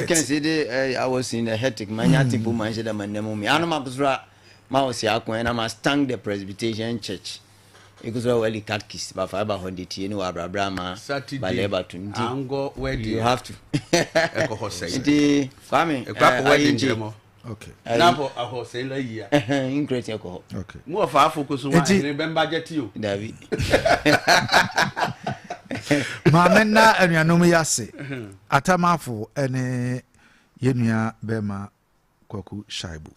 Kɛnsi de eh, I was in a hectic manya mm. tipo man hyɛ dɛ man nemu mi ano ma kusura ma ɔsi ako ɛna ma stank the Presbyterian Church ekusura wali catechist ba fa ba hɔ de tie ne wɔ abrabra ma ba lɛ ba tu nti you have to nti Kwame ayi nti Okay. Na bɔ ahɔ sɛn la yia. Nkreti ɛkɔ hɔ. Okay. Mu wɔ faafo ko so wa ɛhene bɛmba gyɛ ti o. Dabi. Maame nna anuanom yi ase. Atamafo ne yɛn nua bɛrima Kwaku Shaibu.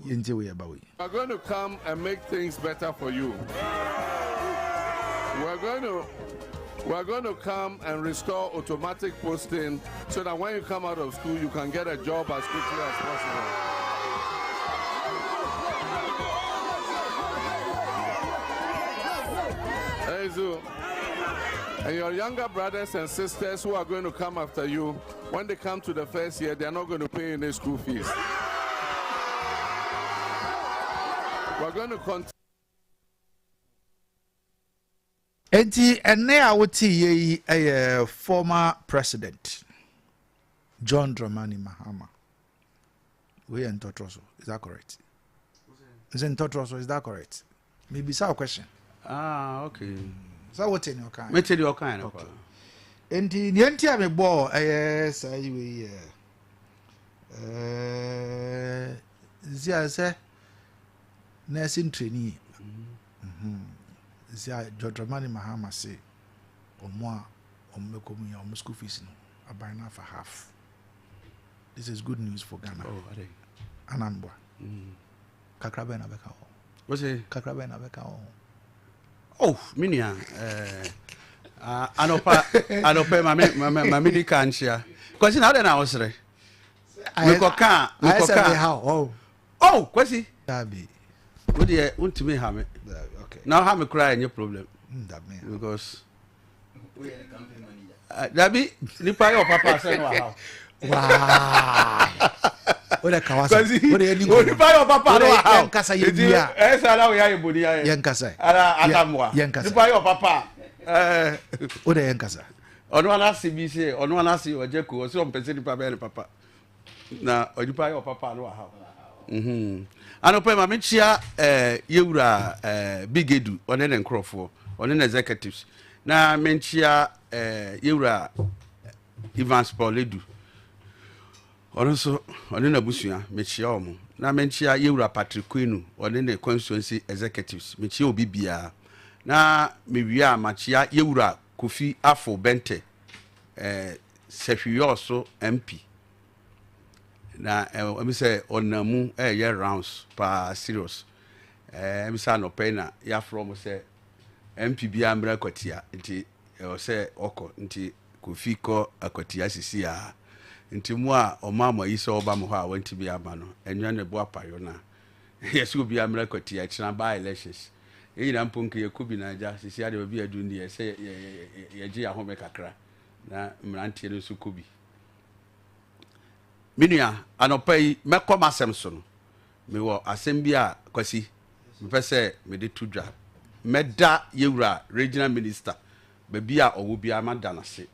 Yɛntie wei ɛba wei. We are going to come and make things better for you. We are going to we are going to come and restore automatic posting so that when you come out of school you can get a job as quickly as possible. Ezu, and your younger brothers and sisters who are going to come after you, when they come to the first year, they are not going to pay any school fees. We're going to continue. Enti ɛnne a wotee yɛ yi yɛ former president John Dramani Mahama. Wei yɛ ntɔtorɔ so, is that correct? Nse ntɔtorɔ so, is that correct? Mebisa wo question. Ah, okay. Sɛ wote nea ɔkae. Mete deɛ ɔkae no Okay. Enti nea nti a mebɔɔ ɛyɛ saa yi wei yɛ ɛɛ nsi a sɛ nursing trainee Nti a John Dramani Mahama se wɔn a wɔn bɛkɔ mu yi wɔn school fees no aban no afa half. This is good news for Ghana. Oh, ade. Anambwa. Kakra bɛn na bɛka wɔ. Wose? Kakra bɛn na bɛka wɔ. Oh, me nua. Eh, anɔpa anɔpa ma me ma me di ka nkyia. Kwasi na adɛn na wosere? Mekɔka mekɔka. Oh. Oh, Kwasi. Dabi. Wo deɛ wontumi ha me. Okay. Na ha me koraa ɛnyɛ problem. Mm, Because ah, dabi nipa yɛ ɔpapa asɛ no wɔ ha. Wow. O de kawa sa. O de yɛ ni nkɔmɔ. Nipa yɛ ɔpapa no wɔ ha. Yɛn kasa yɛ wia. Ɛsɛ na o yɛ ayɛ boni ayɛ. Yɛn kasa. Ala atamoa. Yɛn kasa. Nipa yɛ ɔpapa. Ɛɛ. O de yɛn kasa. Ɔno anase bi se ɔno anase ɔjɛ ko ɔsɛ ɔmpɛ sɛ nipa bɛyɛ ne papa. Na onipa yɛ ɔpapa no wahaw. Mhm. Anɔpa yi ma menkyia eh, yɛwura eh, Big Edu ɔne ne nkurɔfoɔ ɔne ne executives na menkyia eh, yɛwura Evans Paul Edu ɔno nso ɔne n'abusua mekyia wɔn na menkyia yɛwura Patrick Kwenu ɔne ne constituency executives mekyia obi biara na mewie a makyia yɛwura Kofi Afo Bɛntɛ eh, Sɛhwiyɔɔso MP na ɛmi sɛ ɔnam mu ɛyɛ rounds paa serious ɛmi sɛ anɔpɛ yi na yɛafrɛ ɔmo sɛ MP biara mmra akwatia nti ɛwɔ sɛ ɔkɔ nti Kofi kɔ akwatia sisi a nti mo a ɔmo a mo ayi sɛ ɔba mo hɔ a wɔntumi ama no ɛnyɛ ne bo apayo na yɛsɛ obiara mmra akwatia ɛkyena by elections yɛn nyinaa mpo nka yɛkɔ bi na agya sisi adeɛ baabi adu no deɛ sɛ yɛgye yɛn ahome kakra na mmeranteɛ no nso kɔ bi. Me nua, anɔpa yi mɛkɔ m'asɛm so no, mewɔ asɛm bi a Kwasi mepɛ sɛ mede to dwa. Mɛda yɛwura regional minister baabi a ɔwɔ biara mada no ase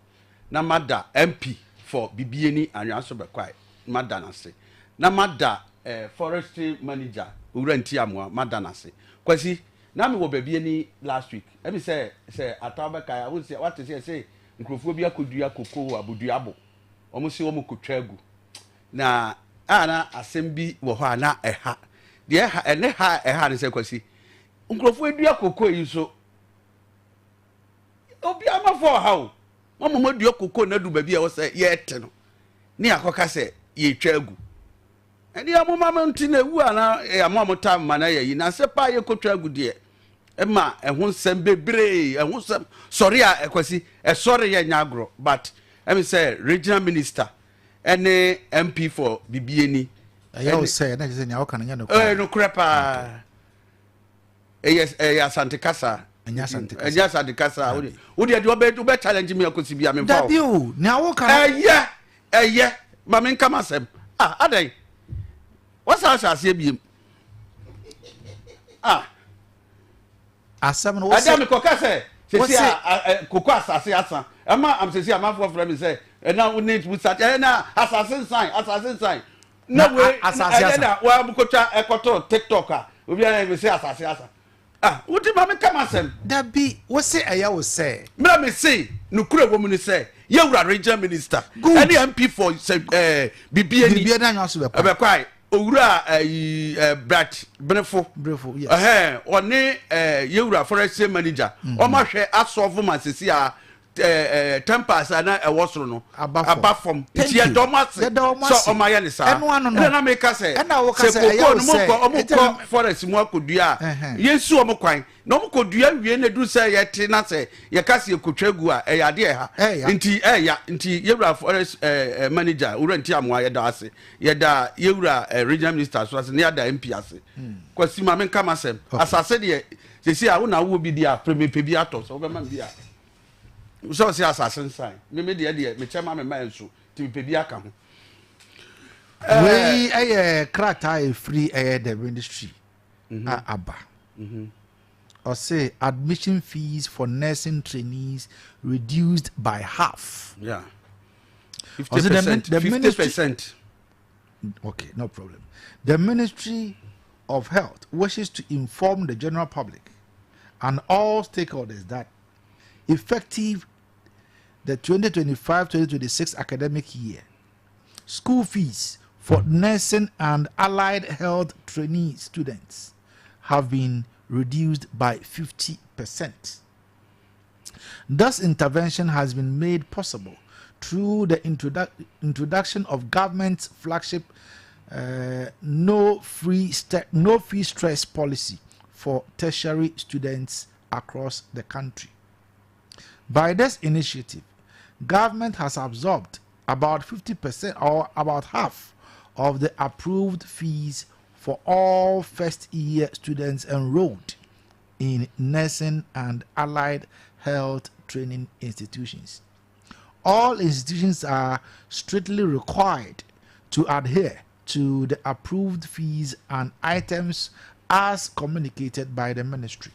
na mada MP for Bibiani Anweaso Bɛkwae mada no ase na mada eh, forestry manager Owura Ntiamoa mada no ase. Kwasi, na mewɔ Bibiani last week, ɛmi sɛ sɛ Ataw bɛkae a, wonse wate sɛ yɛse nkurɔfoɔ bi akɔdua koko wɔ aboduabo, wɔn se wɔn kɔtwa agu. Na a na asɛm bi wɔ hɔ a na ɛha. Deɛ ɛha, ɛne ha a ɛha ne sɛ Kwasi, nkurɔfoɔ adua koko yi nso, obiara ma fɔ ɔha o. Wɔn mo adua koko na adu baabi a ɛwɔ sɛ yɛte no, ne akɔka sɛ yɛtwa agu. Ɛdeɛ mo ma mo nti na ewu a na ɛyɛ mo a mo taa ma na yɛ yi na sɛ paa yɛ kotwa agu deɛ ɛma ɛho nsɛm bebree ɛho nsɛm sɔre a ɛkwasi ɛsɔre yɛ nya agorɔ but ɛmi sɛ regional minister ɛne MP for bibiani. Ɛyɛ o sɛ ɛna kyerɛ sɛ nea ɔka no nyɛ nokorɛ. Ɛyɛ nokorɛ paa. Ɛyɛ ɛyɛ Asante kasa. Ɛnyɛ Asante kasa. Ɛnyɛ Asante kasa. Wo wo deɛ deɛ ɔbɛ wobɛ challenge mi akosi bi a mi nfa o. Dabi o, nea woka no. Ɛyɛ ɛyɛ ma mi nka ma sɛm. Ah adan. Wɔsan ahyɛ aseɛ biem. Ah. Asɛm no wose. Ɛda mekɔka sɛ sɛsi a koko asase asa ɛma am sɛsi amanfoɔ frɛ me sɛ Ɛna wo ne wusa ɛna asase nsan asase nsan. Na wei asase asa. Ɛna wɔabukotwa ɛkɔtɔ TikTok a obi ayɛ mi sɛ asase asa. Ah, wodi ma mi kama asɛm. Dabi, wose ɛyɛ wo sɛ. Mmerɛ mi se nukuri wɔ mu ni sɛ yɛwura regional minister. Good. Ɛne MP for sɛ ɛɛ Bibiani. Bibiani anwa so bɛkwa. Ɛbɛkwa owura ɛyi ɛɛ Brat Benefo. Benefo, yes. Ɛhɛn ɔne ɛɛ yɛwura forestry manager. Ɔmo ahwɛ asɔfo ma sisi a ɛɛ tempers a na ɛwɔ soro no aba fam nti yɛda ɔmo ase sɛ ɔmo ayɛ ne saa ɛno ano no ɛna na meka sɛ ɛna woka sɛ sɛ ɛyɛ koko wo no mo sɛ kɔ ɔmo ɛnti kɔ na- forest mu akɔdua a Ɛhɛn. yɛnsi ɔmo kwan na ɔmo kɔdua wie na edu sɛ yɛte na sɛ yɛka sɛ yɛkɔtwa gu a ɛyɛ adeɛ ɛha Ɛɛya. nti ɛɛya nti yɛwura forest ɛɛ ɛɛ manager wura nti amoa yɛda ase yɛda yɛwura ɛɛ regional minister so ase ne yɛda MP ase Kwasi ma menka m'asɛm asase deɛ sisi a wo na wowɔ bi di a pere mepɛ bi atɔ sɛ wobɛma me bi a sɛ ɔsɛ asase nsan meme deɛ deɛ mekyɛ ma mema nso nti mepɛ bi aka ho. Wei ɛyɛ krataa a ɛfiri ɛyɛ the ministry a aba. Ɔse admission fees for nursing trainees reduced by half. Yeah. Ɔse 50%. the 50 ministry percent. Okay, no problem. The Ministry of Health wishes to inform the general public and all stakeholders that effective the 2025-2026 academic year, school fees for nursing and allied health trainee students have been reduced by 50%. This intervention has been made possible through the introduction of government's flagship no fee stress policy for tertiary students across the country. By this initiative, government has absorbed about 50% or about half of the approved fees for all first-year students enrolled in nursing and allied health training institutions. All institutions are strictly required to adhere to the approved fees and items as communicated by the ministry.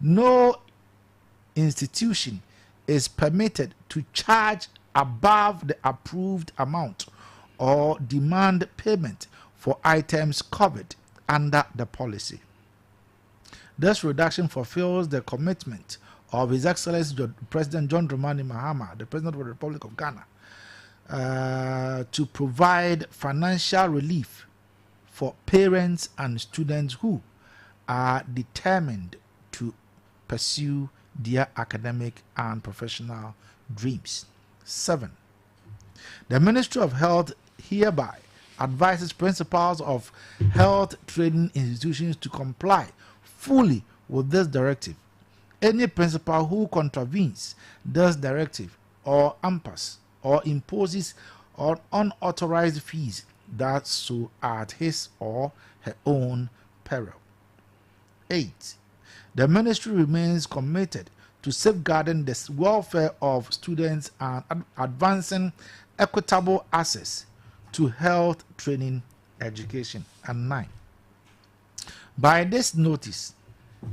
No institution is permitted to charge above the approved amount or demand payment for items covered under the policy. This reduction fulfills the commitment of His Excellency President John Dramani Mahama, the President of the Republic of Ghana, to provide financial relief for parents and students who are determined to pursue their academic and professional dreams. 7. The Ministry of Health hereby advises principals of health training institutions to comply fully with this directive. Any principal who contravenes this directive or impasse or imposes or unauthorized fees does so at his or her own peril. 8. The ministry remains committed to safeguarding the welfare of students and advancing equitable access to health training education. And 9. By this notice,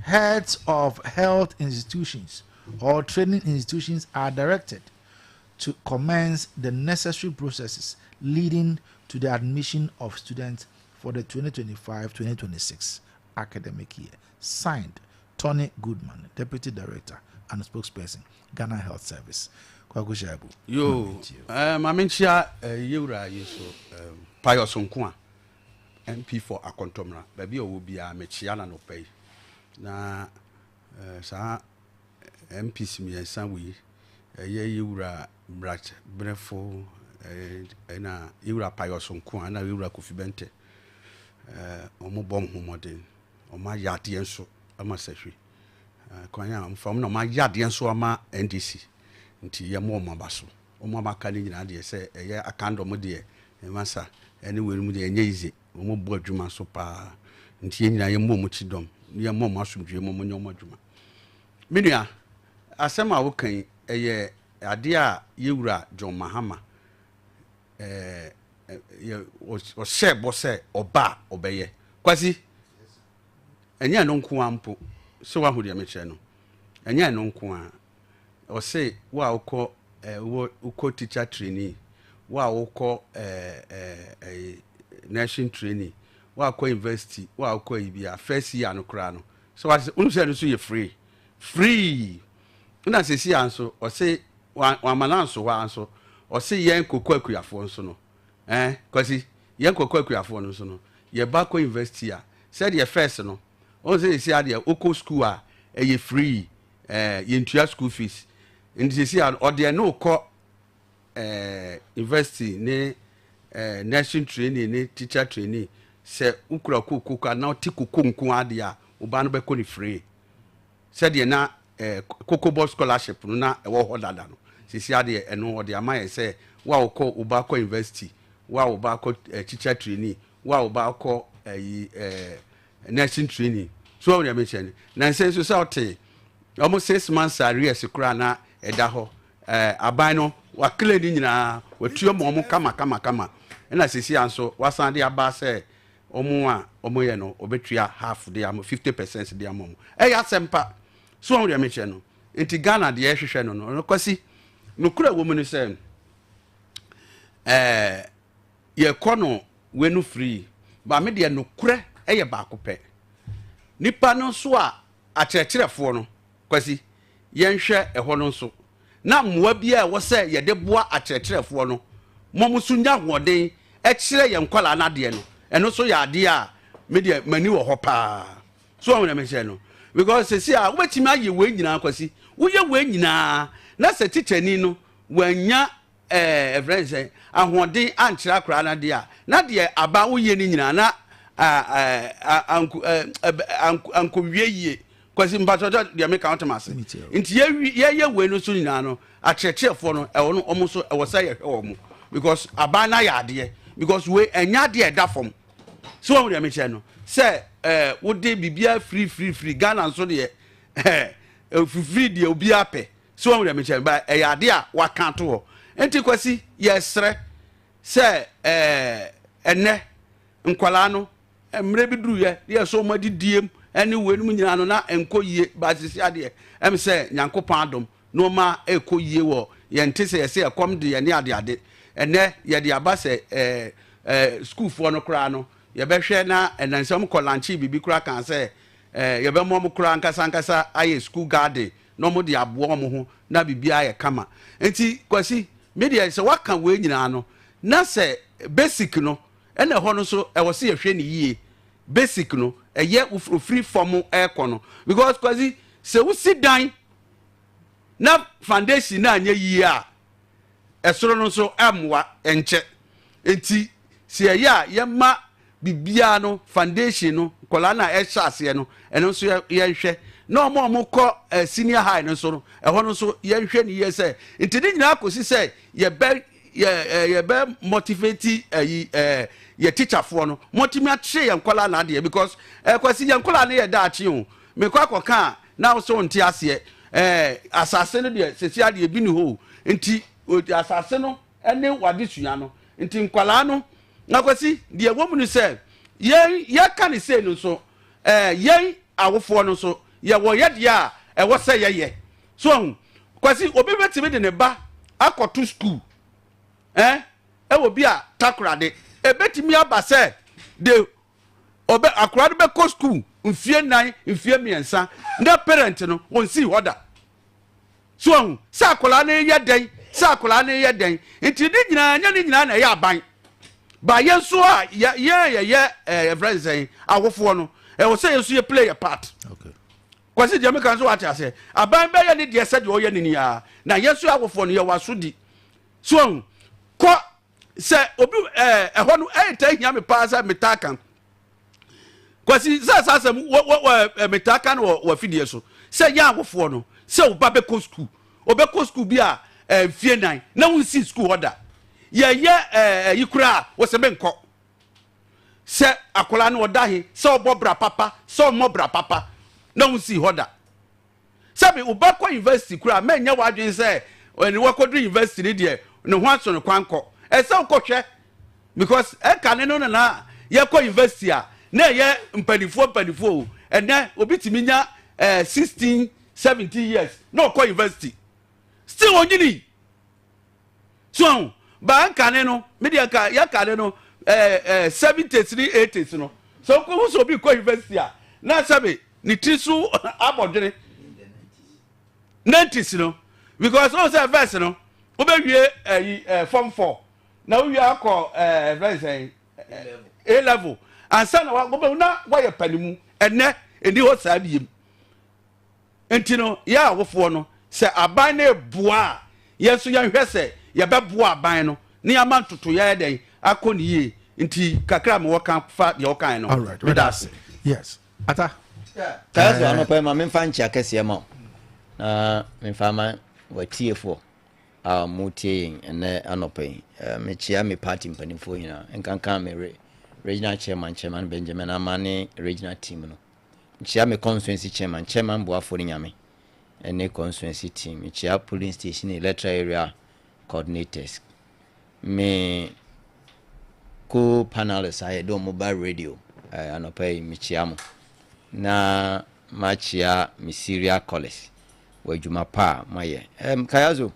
heads of health institutions or training institutions are directed to commence the necessary processes leading to the admission of students for the 2025-2026 academic year. Signed, Tony Goodman, Deputy Director and Spokesperson, Ghana Health Service. Kwaku Shaibu. Yo, maame nkyia yɛwura yi so Pius Nko a MP for Akɔntɔmra baabi a ɔwɔ biara mekyia na nɔpɛ yi na saa MPs mmiɛnsa wei ɛyɛ yɛwura Brat Brɛfo ɛna yɛwura Pius Nko a ɛna yɛwura Kofi Bɛntɛ, ɔmo bɔ ɔmo ho mmɔden, ɔmo ayɛ adeɛ nso ama sɛhwɛ kwan a ɔmo na ɔmo ayɛ adeɛ nso ama NDC nti yɛmo ɔmo aba so. Ɔmo abaka ne nyinaa deɛ sɛ ɛyɛ akandɔm deɛ ɛma sa ɛne wei mu deɛ ɛnyɛ easy. Ɔmo bɔ adwuma so paa nti yɛn nyinaa yɛmmɔ ɔmo kyi dɔm, yɛmmɔ ɔmo asomdwe mu, ɔmo nyɛ ɔmo adwuma. Me nua, asɛm a woka yi ɛyɛ adeɛ a yɛwura John Mahama ɛɛ yɛ ɔhyɛ bɔ sɛ ɔba a ɔbɛyɛ. Kwasi, ɛnyɛ ɛno nko ara mpo sɛ wahu deɛ mekyerɛ no, ɛnyɛ ɛno nko ara. Ɔse wo a wokɔ wɔ wokɔ teacher training, wo a wokɔ nursing training, wo a wokɔ university, wo a wokɔ yi bi a, first year no koraa no, sɛ wate sɛ wonu sɛ no nso yɛ free free. Na sɛsi a nso ɔse wama no anso hɔ a, nso ɔse yɛn koko akuafoɔ nso no, Kwasi, yɛn koko akuafoɔ no nso no, yɛba kɔ university a, sɛdeɛ first no ɔn sɛ yɛsi adeɛ, wokɔ school a ɛyɛ free, yɛntua school fees. Nti sɛsi a ɔde ɛne wokɔ university ne nursing training ne teacher training, sɛ wokura koko ka na wote koko nko adeɛ a, woba no bɛkɔ ne free, sɛdeɛ na Cocoa Board scholarship no na ɛwɔ hɔ dada no. Sisi adeɛ ɛno ɔde ama yɛ sɛ wo a wokɔ, wo ba kɔ university, wo a wo ba kɔ teacher training, wo a wo ba kɔ ɛyi nursing training so, wɔn deɛ mekyɛ no na nsɛn nso sɛ ɔte wɔn 6 months arrears koraa na ɛda hɔ, aban no wakele ne nyinaa, watua mu wɔn kama kama kama. Ɛna sisi a nso wasan de aba sɛ wɔn a wɔn yɛ no, wɔbɛtua half de ama, 50% de ama wɔn. Ɛyɛ asɛm pa so, wɔn deɛ mekyɛ no. Nti Ghana deɛ ɛhwehwɛ no no, Kwasi, nokura wɔ mu no sɛ yɛkɔ no wenu free ba me deɛ, nokorɛ ɛyɛ baako pɛ. Nipa no nso a akyerɛkyerɛfoɔ no, Kwasi, yɛnhwɛ ɛhɔ no nso na mmoa bi a ɛwɔ sɛ yɛde boa akyerɛkyerɛfoɔ no mo nso nya ahoɔden ɛkyerɛ yɛn nkwadaa n'adeɛ no, ɛno nso yɛ adeɛ a me deɛ m'ani wɔ hɔ paa so. Wɔn na mehyɛ no because sisi a wobɛtumi ayɛ wei nyinaa, Kwasi, woyɛ wei nyinaa na sɛ tikyani no wanya ɛfrɛ sɛ ahoɔden ankyerɛ akwadaa no adeɛ a, na deɛ aba woyɛ no nyinaa na ankɔwie yie. Kwasi, mpatwɔtɔ deɛ meka, wotem ase? Nti yɛyɛ wei no so nyinaa no, akyerɛkyerɛfoɔ no ɛwɔ no, ɔmo nso ɛwɔ sɛ yɛhwɛ wɔ mo because aban no ayɛ adeɛ, because wei ɛnyɛ adeɛ ɛda fam so. Wɔn deɛ mekyerɛ no sɛ wode biribiara free free free, Ghana nso deɛ fifiri deɛ obiara pɛ so. Wɔn deɛ mekyerɛ no ba ɛyɛ adeɛ a waka ato hɔ. Nti Kwasi, yɛsrɛ sɛ ɛnɛ nkwalaa no, mmerɛ bi duru yɛ yɛ sɛ ɔmo adidiem ɛne wei nom nyinaa no na nkɔ yie ba. Sisi adeɛ sɛ Nyankopɔn adom nneɛma ɛkɔ yie wɔ yɛn te sɛ yɛsɛ ɛkɔm de yɛne adeade. Ɛnɛ yɛde aba sɛ sukuufoɔ no koraa no yɛbɛhwɛ na ɛnansɛm kɔ launch biribi koraa kan sɛ yɛbɛmɔ ɔmo koraa nkasa nkasa ayɛ school garden na ɔmo de aboa ɔmo ho na biribi ayɛ kama. Nti Kwasi, me deɛ sɛ waka wei nyinaa no na sɛ basic no ɛna ɛhɔ no nso ɛwɔ sɛ yɛhwɛ ne yie. Basic no ɛyɛ ofiri fam ɛɛkɔ no because Kwasi, sɛ wosi dan na foundation na anyɛ yie a, ɛsoro no nso ɛmmoa ɛnkyɛ. Nti sɛ ɛyɛ a yɛma biribiara no, foundation no, nkɔlaa no a ɛhyɛ aseɛ no, ɛno nso yɛnhwɛ na ɔmo a ɔmo kɔ senior high no nso no, ɛhɔ no nso yɛnhwɛ ne yie sɛ nti ne nyinaa kɔsi sɛ yɛbɛ yɛ ɛ yɛbɛ motivate ɛyi yɛ teacherfoɔ no mɔtumi akyerɛ yɛn nkɔlaa n'adeɛ because Kwasi, yɛn nkɔlaa no yɛ daakye o. Mekɔ akɔka a na wosɛ nte aseɛ. Asase no deɛ, sɛsi adeɛ bi ni hɔ o. Nti asase no ɛne wade sua no. Nti nkɔlaa no na Kwasi, deɛ ɛwɔ mu no sɛ yɛn yɛka ne sei no nso, yɛn awofoɔ no nso yɛwɔ yɛ deɛ a ɛwɔ sɛ yɛyɛ so. Ɔho Kwasi, obi bɛtumi de ne ba akɔto school ɛwɔ bi a Takorade, ebɛtumi aba sɛ de ɔbɛ akwaraa no bɛkɔ school mfie 4, mfie 3 na parent no wɔn si hɔ da so. Ɔho sɛ akwaraa no yɛ dɛn, sɛ akwaraa no yɛ dɛn. Nti ne nyinaa nyɛ ne nyinaa na ɛyɛ aban ba. Yɛn nso a yɛ yɛn yɛyɛ yɛfrɛ nsɛn awofoɔ no, ɛwɔ sɛ yɛn nso yɛ play a part. Kwasi, deɛ meka nso wate aseɛ. Aban bɛyɛ ne deɛ sɛdeɛ ɔyɛ ne nia na yɛn nso awofoɔ no yɛwɔ aso di so. Ɔho kɔ sɛ obi ɛhɔ no ɛyɛ taa hia me paa sɛ metaa kan. Kwasi, sɛ saa asɛm wɔ wɔ wɔ metaa ka no wɔ afidie so sɛ yɛn awofoɔ no, sɛ ɔba bɛkɔ sukuu, ɔbɛkɔ sukuu bi a mfie 4 na wonsi sukuu hɔ da, yɛyɛ ɛyi koraa wɔsɛ menkɔ sɛ akwadaa no ɔda he, sɛ ɔbɔ bra papa, sɛ ɔmmɔ bra papa na wonsi hɔ da. Sɛbi ɔba kɔ university koraa, mɛnyɛ w'adwene sɛ ɛne wakɔduru university ne deɛ ne ho aso ne kwan kɔ. Ɛsɛ wokɔhwɛ because ɛka ne no nana yɛkɔ university a na ɛyɛ mpanimfoɔ mpanimfoɔ o. Ɛnɛ obi tumi nya 16, 17 years na ɔkɔ university, still onyini. So ahu baa nkane no, me deɛ nka yɛ kane no ɛɛ ɛɛ 70s ne 80s no, sɛ wokɔhu sɛ obi kɔ university a, na sɛbe ne tiri so abɔdwene. 90s no, because ɔn sɛ verse no wobɛwie ɛyi form 4 na wowie akɔ verse ɛyi A level ansa na wobɛhu na woayɛ panimu. Ɛnɛ ɛni hɔ saa biem. Nti no yɛ awofoɔ no, sɛ aban no eboa a, yɛn nso yɛnhwɛ sɛ yɛbɛboa aban no ne yɛama ntotoyɛ dɛn akɔ ne yie. Nti kakra a mewɔ ka fa deɛ ɔkan no. All right. Meda ase. Yes, ata. Kaa so anɔpa yi, ma memfa nkyea kɛseɛ ma wo na memfa ma watiefoɔ a motie yɛn ɛnɛ anɔpa yi. Mekyea me party mpanimfoɔ nyinaa, nkanka me regional chairman, Chairman Benjamin Ama, ne regional team no. Mekyea me constituency chairman, Chairman Boafo ne Nyame, ne constituency team. Mekyea polling station, electoral area coordinators, me co-panelists a yɛde wɔn ba radio anɔpa yi, mekyea mo. Na makyea me serial callers wɔ adwuma pa a moayɛ. Kayazo,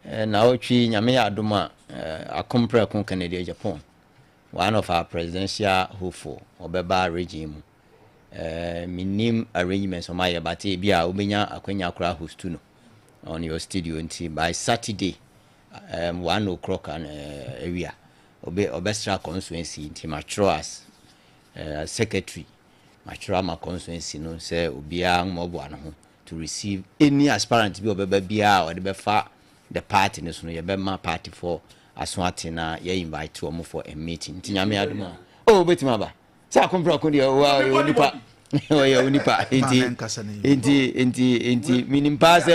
na ɔtwi Nyame yɛ adom a, Akomprɛko Kennedy Agyapong, one of our presidential hopeful, ɔbɛba region mu. Menim arrangements ɔmo ayɛ, but ebi a wobɛnya akwanya koraa host no on your studio. Nti by Saturday 1 o'clock and awia ɔbɛsra constituency. Nti matwerɛ as secretary, matwerɛ ama constituency no sɛ obiara mmɔboa no ho to receive any aspirant bi a ɔbɛba biara a ɔde bɛfa the party no so no. Yɛbɛma party for aso ate na yɛ invite wɔn for a meeting. Nti Nyame adom a, oh, wobɛtumi aba sɛ Akomprako deɛ, ɔyɛ onipa, ɔyɛ onipa. Nti menim paa sɛ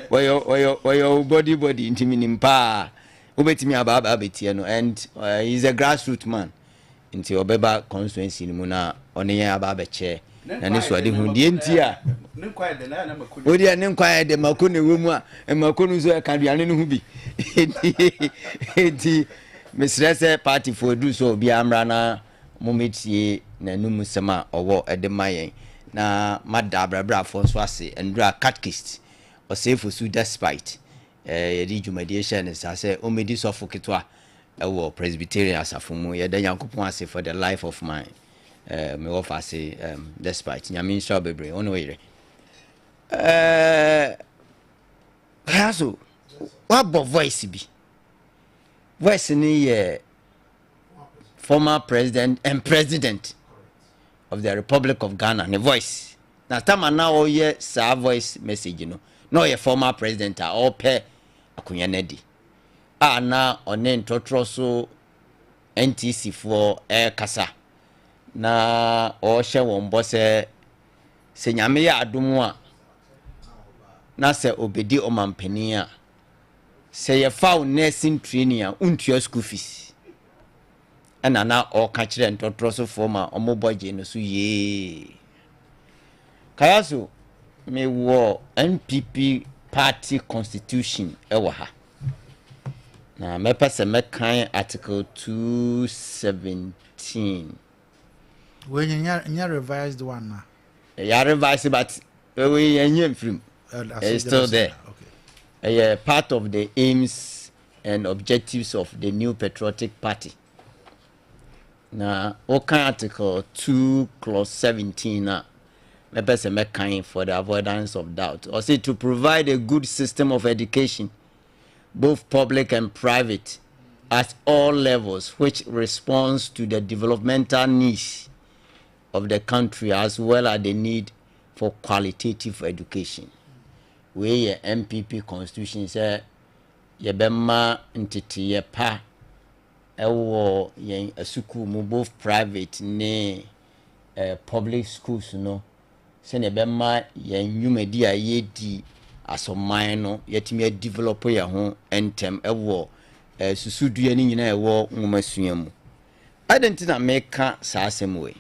ɔyɛ wo body. Nti menim paa wobɛtumi aba abɛtie no, and he is a grassroot man. Nti ɔbɛba constituency no mu na ɔne yɛn aba abɛkyɛ na ne so ade hu deɛ nti a wodeɛ ne nkwan yɛ de mako na ɛwɔ mu a, mako no nso ɛka aduane no ho bi. Nti mesrɛ sɛ partyfoɔ duru sɛ obiara mmra na mommɛtie n'anum nsɛm a ɔwɔ ɛde ma yɛn. Na mada abrabrafoɔ nso ase. Ndura catechist Ɔsɛefo su Despite, yɛde dwumadie hyɛ ne nsa sɛ ɔmmɛdi sɔfo ketewa ɛwɔ Presbyterian asafo mu. Yɛda Nyankopɔn ase for the life of my mewɔ fa ase Despite. Nyame nhyira wo bebree, wo ne wo yere. Kaya so wabɔ voice bi, voice no yɛ former president and President of the Republic of Ghana ne voice. Na tama na ɔyɛ saa voice message no, na ɔyɛ former president a ɔrepɛ akonnwa no adi a na ɔne ntɔtorɔ so NTC foɔ ɛrekasa na ɔrehyɛ wɔn bɔ sɛ Nyame yɛ adom a, na sɛ obɛdi ɔmampanin a, sɛ yɛfa wo nursing training a, wontua school fees. Ɛna na ɔreka kyerɛ ntɔtorɔ sofoɔ ma ɔmobɔ gye no so yee. Kaya so mewɔ NPP party constitution ɛwɔ ha na mɛpɛ sɛ mɛkan article 217. Wei nyɛ revised one na? Ɛyɛ revise, but wei ɛnyɛ mfirim. It's still there. Ɛyɛ part of the aims and objectives of the New Patriotic Party. Na woka article 2 clause 17 a, mɛpɛ sɛ mɛkan for the avoidance of doubt. Ɔse to provide a good system of education, both public and private, at all levels, which responds to the developmental needs of the country as well as the need for qualitative education. Wei yɛ NPP constitution sɛ yɛbɛma nteteyɛ pa ɛwɔ yɛn asukuu mu, both private ne public schools no, sɛnea ɛbɛma yɛn nnwumadi a yɛdi asɔman no yɛtumi adevelop yɛn ho ntɛm ɛwɔ susudua no nyinaa ɛwɔ nwomasua mu. Adɛn nti na meka saa asɛm wei?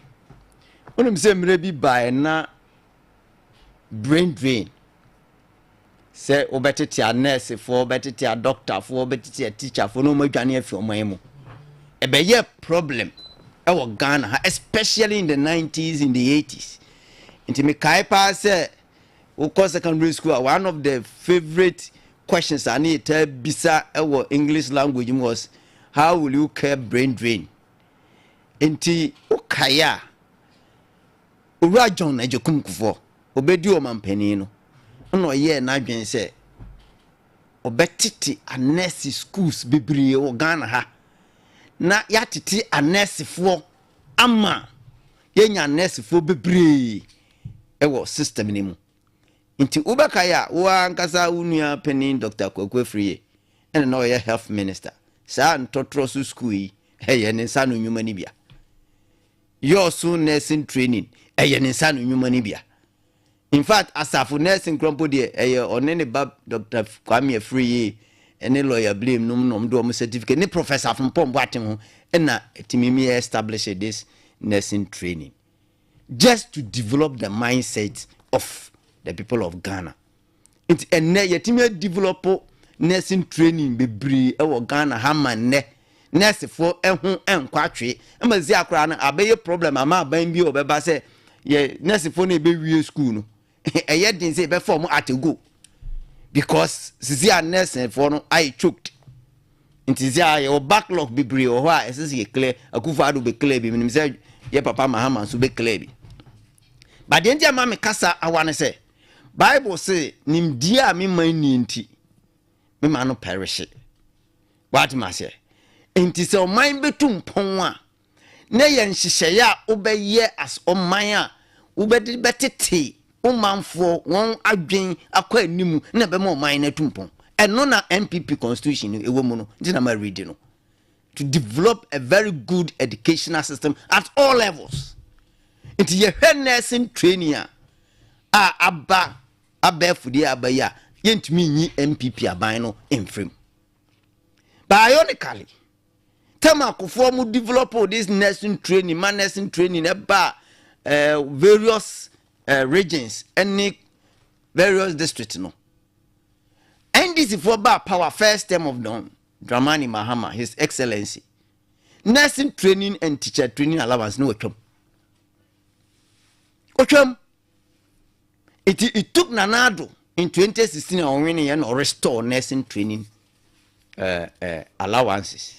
Wonim sɛ mmerɛ bi baeɛ na brain drain, sɛ wobɛtete a nursefoɔ, wobɛtete a doctorfoɔ, wobɛtete a teacherfoɔ na wɔadwane afi ɔman mu, ɛbɛyɛ problem ɛwɔ Ghana ha, especially in the 90s, in the 80s. Nti mekae paa sɛ wokɔ secondary school a, one of the favourite questions a ne yɛtaa bisa wɔ English language mu was, "How will you curb brain drain?" Nti wokae a, Owura John Agyekum Kufuor obɛdi ɔmampanin no, ɛna ɔyɛɛ n'adwene sɛ ɔbɛtete anɛɛse schools bebree wɔ Ghana ha na yɛatete anɛɛsefoɔ ama yɛnya anɛɛsefoɔ bebree wɔ system no mu. Nti wobɛkae a, wo ankasa wo nua panin Dr. Kwaku Afriye ɛna na ɔyɛ health minister. Saa ntɔtorɔ so school yi, ɛyɛ ne nsa no nnwuma no bia. Yɔɔso nursing training, ɛyɛ ne nsa no nnwuma no bia. In fact, asafo nursing kura mpo deɛ, ɛyɛ ɔne ne ba Dr. Kwame Afriye ɛne lawyer Blame nom nom de ɔmo certificate ne Professor Frimpong Boateng ho ɛna ɛtumi mi establish this nursing training just to develop the mindset of the people of Ghana. Nti ɛnɛ yɛtumi develop nursing training bebree ɛwɔ Ghana ha ma nnɛ nursefoɔ ɛho ɛnkɔ atwe ɛma zi akora no abɛyɛ problem ama aban bi a ɔbɛba sɛ yɛ nursefoɔ no ɛbɛwie school no, ɛyɛ den sɛ yɛbɛfa ɔmo at a go because sisi a nursefoɔ no ayɛ choked. Nti sisi a yɛwɔ backlog bebree wɔ hɔ a ɛsɛ sɛ yɛ clear. Akufo Addo bɛ clear bi, menim sɛ yɛ papa Mahama nso bɛ clear bi. But deɛ nti ama me kasa awa ne sɛ Bible se nimdeɛ a me man ni nti me ma no perish. Wate ma aseɛ? Nti sɛ ɔman bɛtu mpɔn a, na yɛ nhyehyɛeɛ a wobɛyɛ as ɔman a wobɛde bɛtete wo manfoɔ wɔn adwen akɔ anim na ɛbɛma ɔman no atu mpɔn. Ɛno na NPP constitution no ɛwɔ mu no. Nti na ma read no to develop a very good educational system at all levels. Nti yɛhwɛ nursing training a aba abɛɛfo aba yi a, yɛntumi nyi NPP aban no mfirim. But ironically, term akofoɔ mu develop this nursing training ma nursing training ɛba various regions ɛne various districts no, NDC foɔ ba power, first term of John Dramani Mahama, His Excellency, nursing training and teacher training allowance no wɔtwam, ɔtwam. It took Nana Addo in 2016 a ɔwene yɛ na ɔrestore nursing training allowances.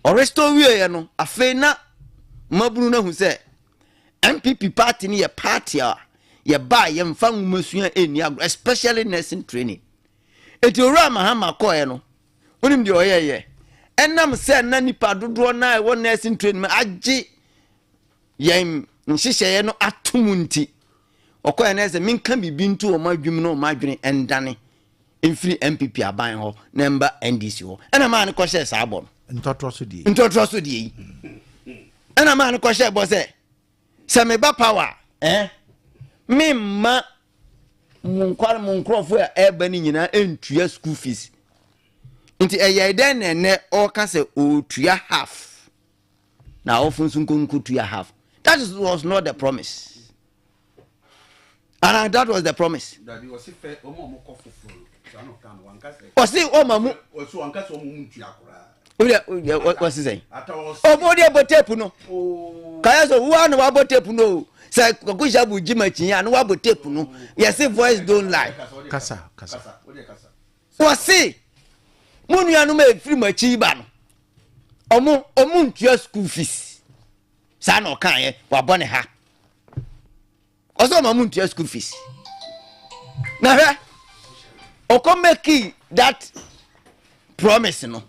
Ɔrestore wieɛ no, afei na mmabunu no ahu sɛ NPP party no yɛ party a yɛba a yɛmfa nwomasua ɛnni agorɔ, especially nursing training. Eti Owura Mahama kɔɛ no, wonim deɛ ɔyɛyɛ? Ɛnam sɛ na nipa dodoɔ no a ɛwɔ nursing training mu agye yɛn nhyehyɛeɛ no ato mu nti, ɔkɔɛ no sɛ menka biribi nto wɔn adwum na wɔn adwene ɛndane mfiri NPP aban hɔ na mba NDC hɔ. Ɛna maa no kɔhyɛ saa bɔ no. Ntɔtorɔ so deɛ. Ntɔtorɔ so deɛ yi, ɛna maa no kɔhyɛ bɔ sɛ meba power memma mo nkware mo nkurɔfoɔ a ɛreba no nyinaa ɛntua school fees. Nti ɛyɛ dɛn na ɛnɛ ɔreka sɛ ɔretua half na awɔfo nso nkonko tua half? That was not the promise, and that was the promise. Dabi, ɔsi fɛ ɔmo a ɔmo kɔ foforɔ no saa na ɔka no, wanka sɛ. Ɔsi ɔma mu. Ɔsi wanka sɛ ɔmo mu ntua koraa. Wɔsi sɛn? Ata ɔsi. Ɔmo de bɔ tape no. Ooo. Kaya sɛ wo na wabɔ tape no o, sɛ kɔkɔhyɛ bu gyi ma kyinya na wabɔ tape no, yɛsi voice don't lie. Kasa kasa. Kasa o de kasa. Wɔsi mo nuanom a efiri mo akyi ba no, ɔmo ntua school fees. Saa na ɔka yɛ wabɔ ne ha. Ɔsɛ ɔmo ntua school fees. Na hwɛ, ɔkɔ make that promise no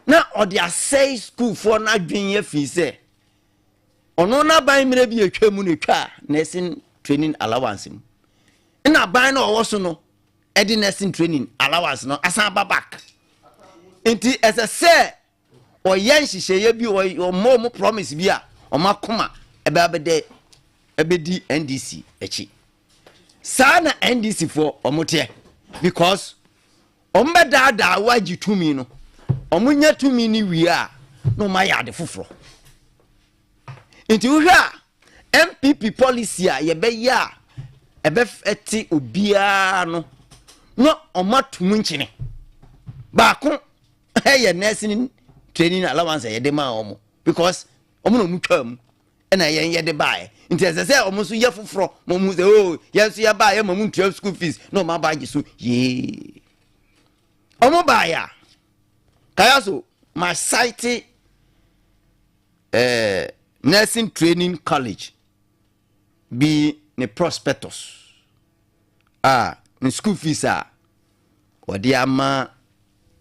na ɔde asɛe schoolfoɔ n'adwene yɛ fi sɛ ɔno n'aban mmerɛ bi etwa mu na etwa a nursing training allowance mu, ɛna aban no ɔwɔ so no ɛde nursing training allowance no asan aba back. Nti ɛsɛ sɛ ɔyɛ nhyehyɛeɛ bi, ɔmɔ ɔmo promise bi a ɔmo akoma ɛbɛ abɛdɛ ɛbɛdi NDC akyi. Saa na NDC foɔ ɔmo teɛ because ɔmo bɛdaadaa wagye tumi no, ɔmo nya tumi no wie a, na ɔmo ayɛ ade foforɔ. Nti wohwɛ a, NPP policy a yɛbɛyɛ a ɛbɛte obiara no na ɔmo ato mu nkyene baako ɛyɛ nursing training allowance a yɛde maa ɔmo because ɔmo na ɔmo twa mu. Ɛna yɛn yɛde baeɛ, nti ɛsɛ sɛ ɔmo nso yɛ foforɔ ma ɔmo sɛ, "Oh, yɛn nso yɛ baeɛ ma mo ntua school fees," na ɔmo aba agye so yee. Ɔmo baeɛ a, kaya so ma cite nursing training college bi ne prospectus a ne school fees a wɔde ama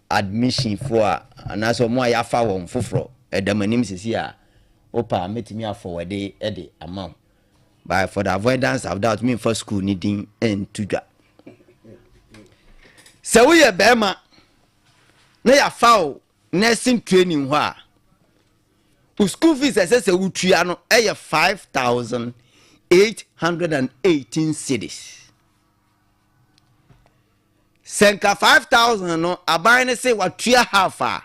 admission foɔ a, anaasɛ ɔmo a yɛafa wɔn foforɔ ɛdam anim sisi a wopa a, mɛtumi afɔwɔde ɛde ama wo. But for the avoidance of doubt, memfa school ne din ɛnto dwa. Sɛ woyɛ bɛrima na yɛafa wo nursing training hɔ a, wo school fees ɛsɛ sɛ wotua no ɛyɛ 5818 cedis. Sɛ nka 5000 no, aban no sɛ watua half a,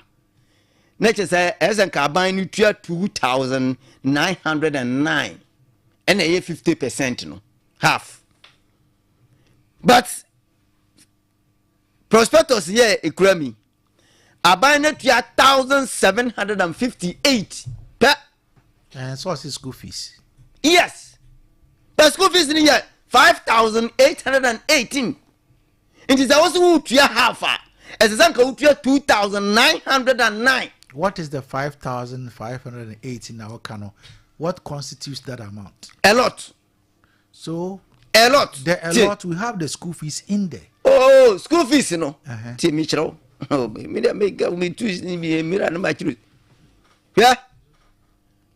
na kyerɛ sɛ ɛyɛ sɛ nka aban no tua 2909, ɛna ɛyɛ 50% no half. But prospectus yɛ ekura mi, aban no tua 1758 pɛ. Ɛn sɛ ɔsi school fees. Yes, but school fees ni yɛ 5818, nti sɛ wosi wotua half a, ɛsɛ sɛ nka wotua 2909. What is the 5518 na wɔka no? What constitutes that amount? A lot. So A lot. The a Tie. lot, we have the school fees in there. Oh, school fees no. Tie, mi kyerɛ wo, mi de mi ka mi tu mi mira no ma kyerɛ. Hwɛ,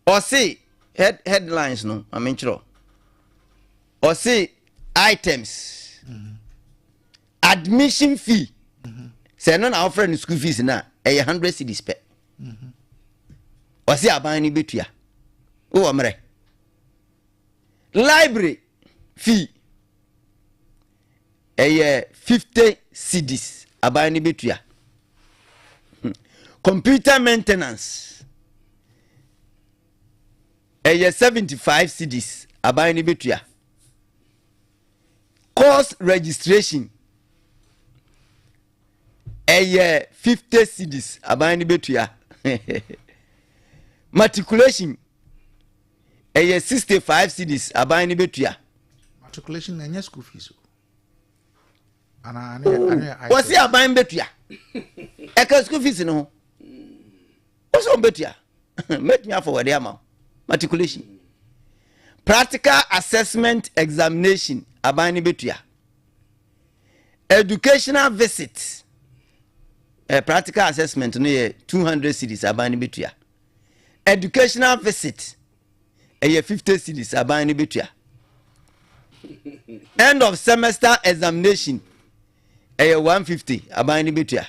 ɔse headlines no, ma mi kyerɛ. Ɔse items, admission fee, sɛ ɛno na wɔfrɛ no school fees na ɛyɛ 100 cedis pɛ. Ɔse aban no bɛtua. Wowɔ mmerɛ, library fee ɛyɛ 50 cedis, aban no bɛtua. Computer maintenance ɛyɛ 75 cedis, aban no bɛtua. Course registration ɛyɛ 50 cedis, aban no bɛtua. Matriculation ɛyɛ 65 cedis, aban no bɛtua. Matriculation ɛnyɛ school fees o, ana ane yɛ Wɔsi aban bɛtua, ɛka school fees no ho. Wɔsɛ wɔn bɛtua, mɛtumi afɔ wɔde ama wo. Matriculation, practical assessment examination, aban no bɛtua. Educational visit, practical assessment no yɛ 200 cedis, aban no bɛtua. Educational visit ɛyɛ 50 cedis, aban no bɛtua. End of semester examination ɛyɛ 150, aban no bɛtua.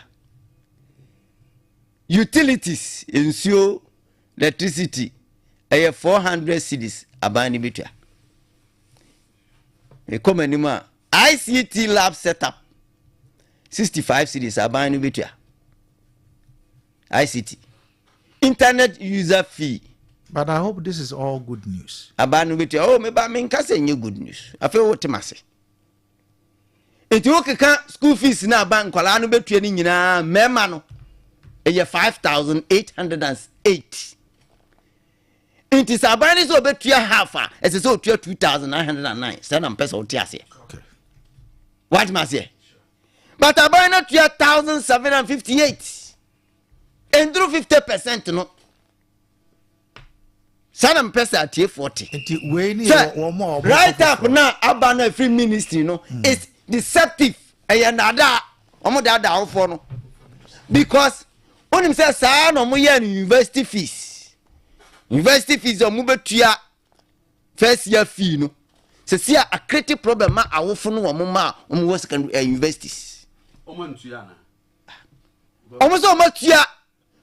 Utilities, nsuo, electricity, ɛyɛ 400 cedis, aban no bɛtua. Ɛkɔ m'anim a, ICT lab setup, 65 cedis, aban no bɛtua. ICT internet user fee. But I hope this is all good news. Aban no bɛtua. Oh, meba, menka sɛ nyɛ good news. Afei wote m ase, nti wokeka school fees no, aba nkwaraa no bɛtua no nyinaa, mmarima no ɛyɛ 5808. Nti sɛ aban no sɛ ɔbɛtua half a, ɛsɛ sɛ ɔtua 2909. Sɛ na mpɛ sɛ wote aseɛ. Watema aseɛ, but aban no tua 1758, ɛnduru 50% no. Saa na mpɛ sɛ atiefoɔ te. Nti wei ni sɛ wɔn a wɔn write up na aba no afiri ministry no is deceptive, ɛyɛ naadaa, wɔn daadaa awofoɔ no, because wonim sɛ saa na wɔn yɛ no university fees. University fees a wɔn bɛtua first year fee no sisi a, a create problem ma awofo no, wɔn ma a wɔn wɔ secondary universities. Ɔmo ntua na. Wɔn sɛ wɔn atua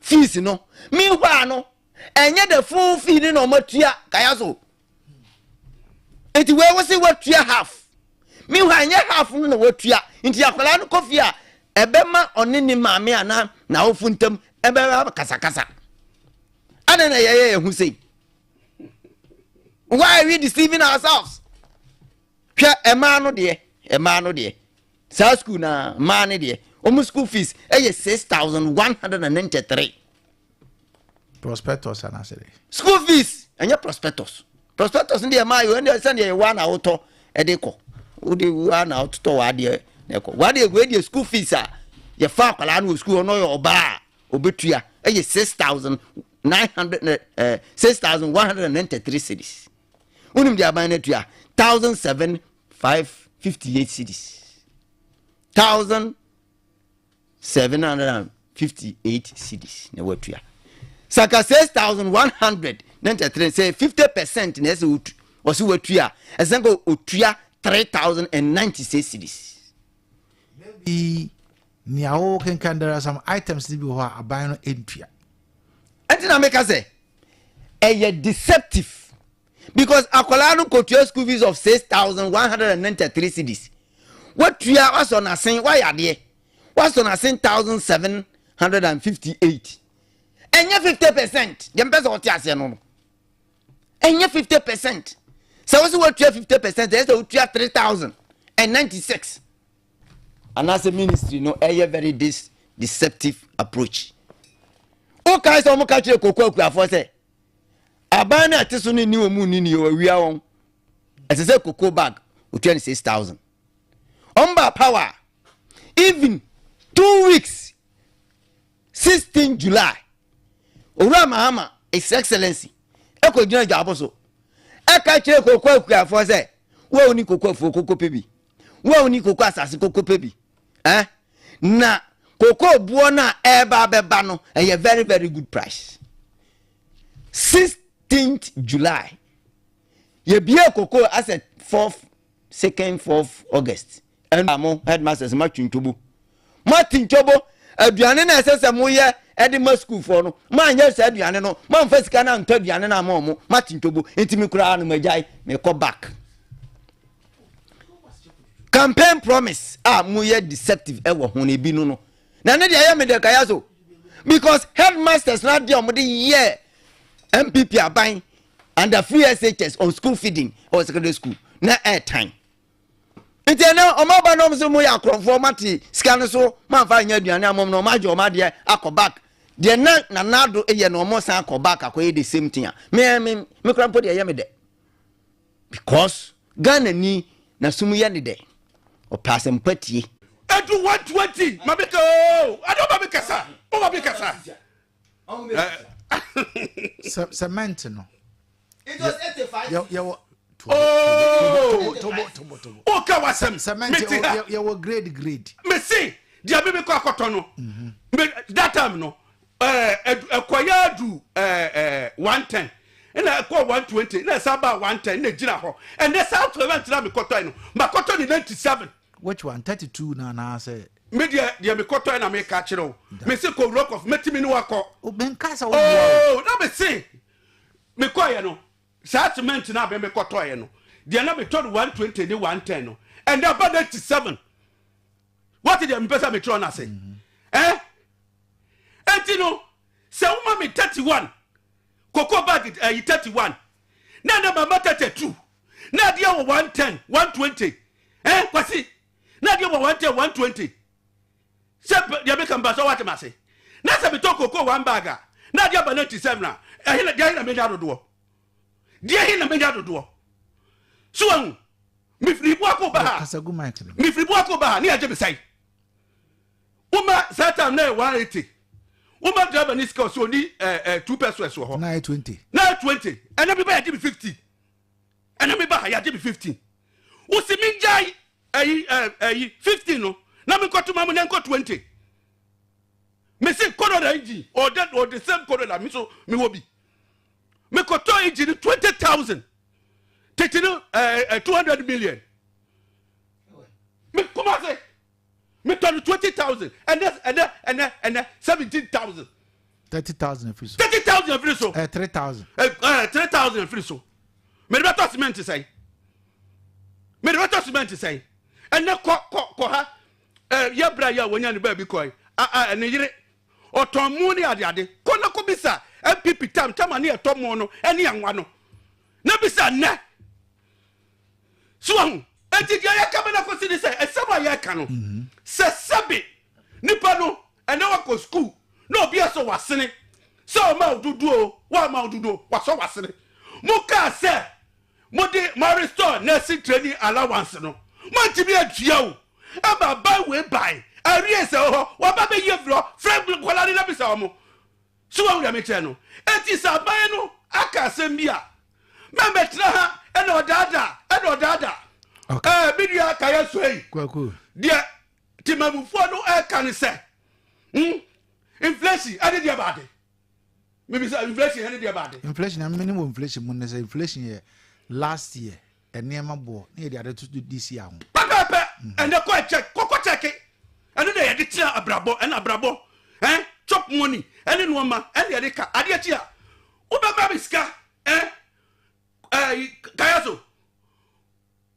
fees no, meanwhile no, ɛnyɛ the full fee ni na wɔn atua. Kaya so, nti wei wosi watua half, meanwhile ɛnyɛ half no na watua. Nti akwadaa no kɔ fie a, ɛbɛma ɔne ne maame ana n'awofo ntam ɛbɛba kasakasa. Ana na yɛyɛ yɛn ho sei? Why are we deceiving ourselves? Hwɛ, ɛmaa no deɛ, ɛmaa no deɛ, saa school na mmaa no deɛ, wɔn school fees ɛyɛ 6193. Prospectus anaasɛ dɛ? School fees, ɛnyɛ prospectus. Prospectus no deɛ maa yɛ ɛnna sɛdeɛ yɛ wa na wotɔ ɛde kɔ, wode wa na wototɔ w'adeɛ na ɛkɔ w'adeɛ. Wei deɛ, school fees a yɛfa akwadaa no wɔ school, ɔno yɛ ɔbaa a obetua, ɛyɛ 6,900, 6,193 cedis. Wonim deɛ aban no atua? 1,007 558 cedis, 1,758 cedis na watua. Saka 6,193, sɛ 50% na ɛsɛ otu, ɔsɛ watua, ɛsɛ nka otua 3,096 cedis. Maybe nea wo kenkan, there are some items bi wɔ hɔ a aban no ntua. Ɛnti na meka sɛ ɛyɛ deceptive, because akwadaa no kɔtua school fees of 6,193 cedis, watua, wasɔ n'asen, wayɛ adeɛ, wasɔ n'asen 1,758. Ɛnyɛ 50%. Deɛ mpɛ sɛ ɔte aseɛ no, ɛnyɛ 50%. Sɛ wosi watua 50%, ɛyɛ sɛ wotua 3,096. Anaasɛ ministry no ɛyɛ very this deceptive approach. Wokae sɛ ɔmo ka kyerɛ koko akuafoɔ sɛ aban no a ɛte so no ni wɔn mu ni ni wɔawia wɔn. Ɛsɛ sɛ cocoa bag otua ne 6,000. Ɔmba power, even 2 weeks, 16 July, Owura Mahama, His Excellency, ɛkɔ gyina dwabo so ɛka kyerɛ koko akuafoɔ sɛ wo a woni koko afuo, koko pɛ bi, wo a woni koko asase, koko pɛ bi, eh? Na koko boɔ no a ɛreba abɛba no, ɛyɛ very very good price. 16th July yɛbie koko asɛ fourth, second, fourth August. Ɛna mo headmasters ma twi ntwobo, ma ti ntwobo aduane na ɛsɛ sɛ moyɛ ɛde ma sukuufoɔ no, ma anyɛ sɛ aduane no, ma nfa sika na ntɔ aduane no ama ɔmo, ma ti ntwobo. Nti mi koraa no magyae, mekɔ back. Campaign promise a moyɛ deceptive ɛwɔ ho no ebi no na ne deɛ ɛyɛ me de kaya so, because headmasters na deɛ ɔmo de yɛ NPP aban under free SHS on school feeding or secondary school na airtime. Nti ɛnɛ ɔmo aba na ɔmo sɛ mo yɛ akorɔmfoɔ, ɔmo ate sika no so, mo anfa nyɛ aduane ama ɔmo na ɔmo agye ɔmo adeɛ akɔ back. Deɛ na Nana Addo yɛ na ɔmo san akɔ back akɔyɛ the same thing a me me me kora mpo deɛ ɛyɛ me dɛ, because Ghana ni na sum yɛ ne dɛ, ɔpɛ asɛmpa tie. Edu 120 mabi ka ooo, adi o, mabi kasa o, mabi kasa. Cement no yɛwɔ ooo tobo tobo tobo. O ka wasɛm. Cement mi ti ha. Yɛwɔ grade grade. Me si deɛ mi kɔ akɔtɔ no me, that time no, ɛɛ ɛkɔyɛ adu ɛɛ ɛɛ 110, ɛna ɛkɔ 120, ɛna ɛsan ba 110, ɛna egyina hɔ. Ɛnɛ saa cement na mi kɔtɔ yi no, ma kɔtɔ ni 97. Which one, 32 na anaasɛ? Mi deɛ mi kɔtɔ yi na mi ka kyerɛ o, mi si kɔ rock off, mɛtumi ni wakɔ. Menka sɛ woboa. Ooo, na mi si mi kɔ yɛ no, saa cement na abɛ mi kɔtɔ yɛ no deɛ, na mi tɔ no 120 ne 110 no, ɛnɛ aba 97. Wɔte deɛ mi pɛ sɛ mi kyerɛ no ase ɛ. Eti no sɛ woma mi 31 cocoa bag ɛyi 31, na ɛnɛ mama 32, na adeɛ wɔ 110, 120, ɛ Kwasi, na adeɛ wɔ 110, 120, sɛ deɛ mi ka mpa sɛ wate ma se, na sɛ mi tɔ cocoa one bag a, na adeɛ aba 97 a, ɛhe na deɛ he na menya dodoɔ, deɛ he na menya dodoɔ so wɔn mifiri bu akɔ ba ha. Kasa gu mic no. Mifiri bu akɔ ba ha ne yɛ gye mi sɛn woma saa time na yɛ 180. Woma driver ni sika, ɔsɛ oni ɛɛ ɛɛ 2 pesewas wɔ hɔ. Na yɛ 20. Na yɛ 20. Ɛna mi ba yɛ gye mi 50, ɛna mi ba ha yɛ gye mi 15. Wosi mi gyae ɛyi ɛɛ ɛyi 15 no na mi nkɔto ma mu na nkɔ 20. Mi si Corolla engine, ɔde ɔde same Corolla mi so mi wɔ bi, mi kɔtɔ engine 20,000, tete no ɛɛ ɛɛ 200 million. Mi Kumase mi tɔ no 20,000, ɛnɛ ɛnɛ ɛnɛ ɛnɛ 17,000. 30,000 afiri so. 30,000 afiri so. 3,000. ɛ ɛ 3,000 afiri so. Mɛde bɛ tɔ cement sɛn? Mɛde bɛ tɔ cement sɛn? Ɛnɛ kɔ kɔ kɔ ha, ɛ yɛ bra yɛ a wɔnya ne baabi kɔ yi a a ɛne yere ɔtɔn mu ne adeade. Kɔ na kɔ bisa NPP tam tama ne yɛtɔ mu no ɛne anwa no, na bisa nnɛ so ahu. Eti deɛ yɛka bɛ na kɔsi ne sɛ ɛsɛm a yɛka no sɛ sɛbi nipa no ɛnɛ wakɔ school na obi asɔ wasene. Sɛ ɔma wo dodoɔ o, wamma wo dodoɔ o, wasɔ w'asene. Mokaa sɛ mode mo restore nursing training allowance no, moantumi antua o. Ɛma aban wei bae, arrears ɛwɔ hɔ, waba bɛyi afiri hɔ. Frɛ nkwadaa no na bisa wɔn. So wahu deɛ mekyerɛ no? Enti sɛ aban no aka asɛm bi a, mɛmmɛtena ha ɛna ɔdaadaa, ɛna ɔdaadaa. Okay. Ɛɛ, me nua Kaya Suei, Kwaku. deɛ temamufoɔ no ɛka ne sɛ, hmm, inflation ɛne deɛ baade. Mebisa inflation ɛne deɛ baade. Inflation, na menim wɔ inflation mu ne sɛ inflation yɛ last year nneɛma boɔ na yɛde ade to this year ho. Pɛpɛɛpɛ, ɛnɛ kɔ ɛkyɛ, kɔkɔ kyɛke. Ɛno na yɛde tena abrabɔ, ɛna abrabɔ, eh, chop money, ɛne nneɛma, ɛne yɛde ka. Adeɛ kyi a, wobɛma me sika, eh, eh, kaya so.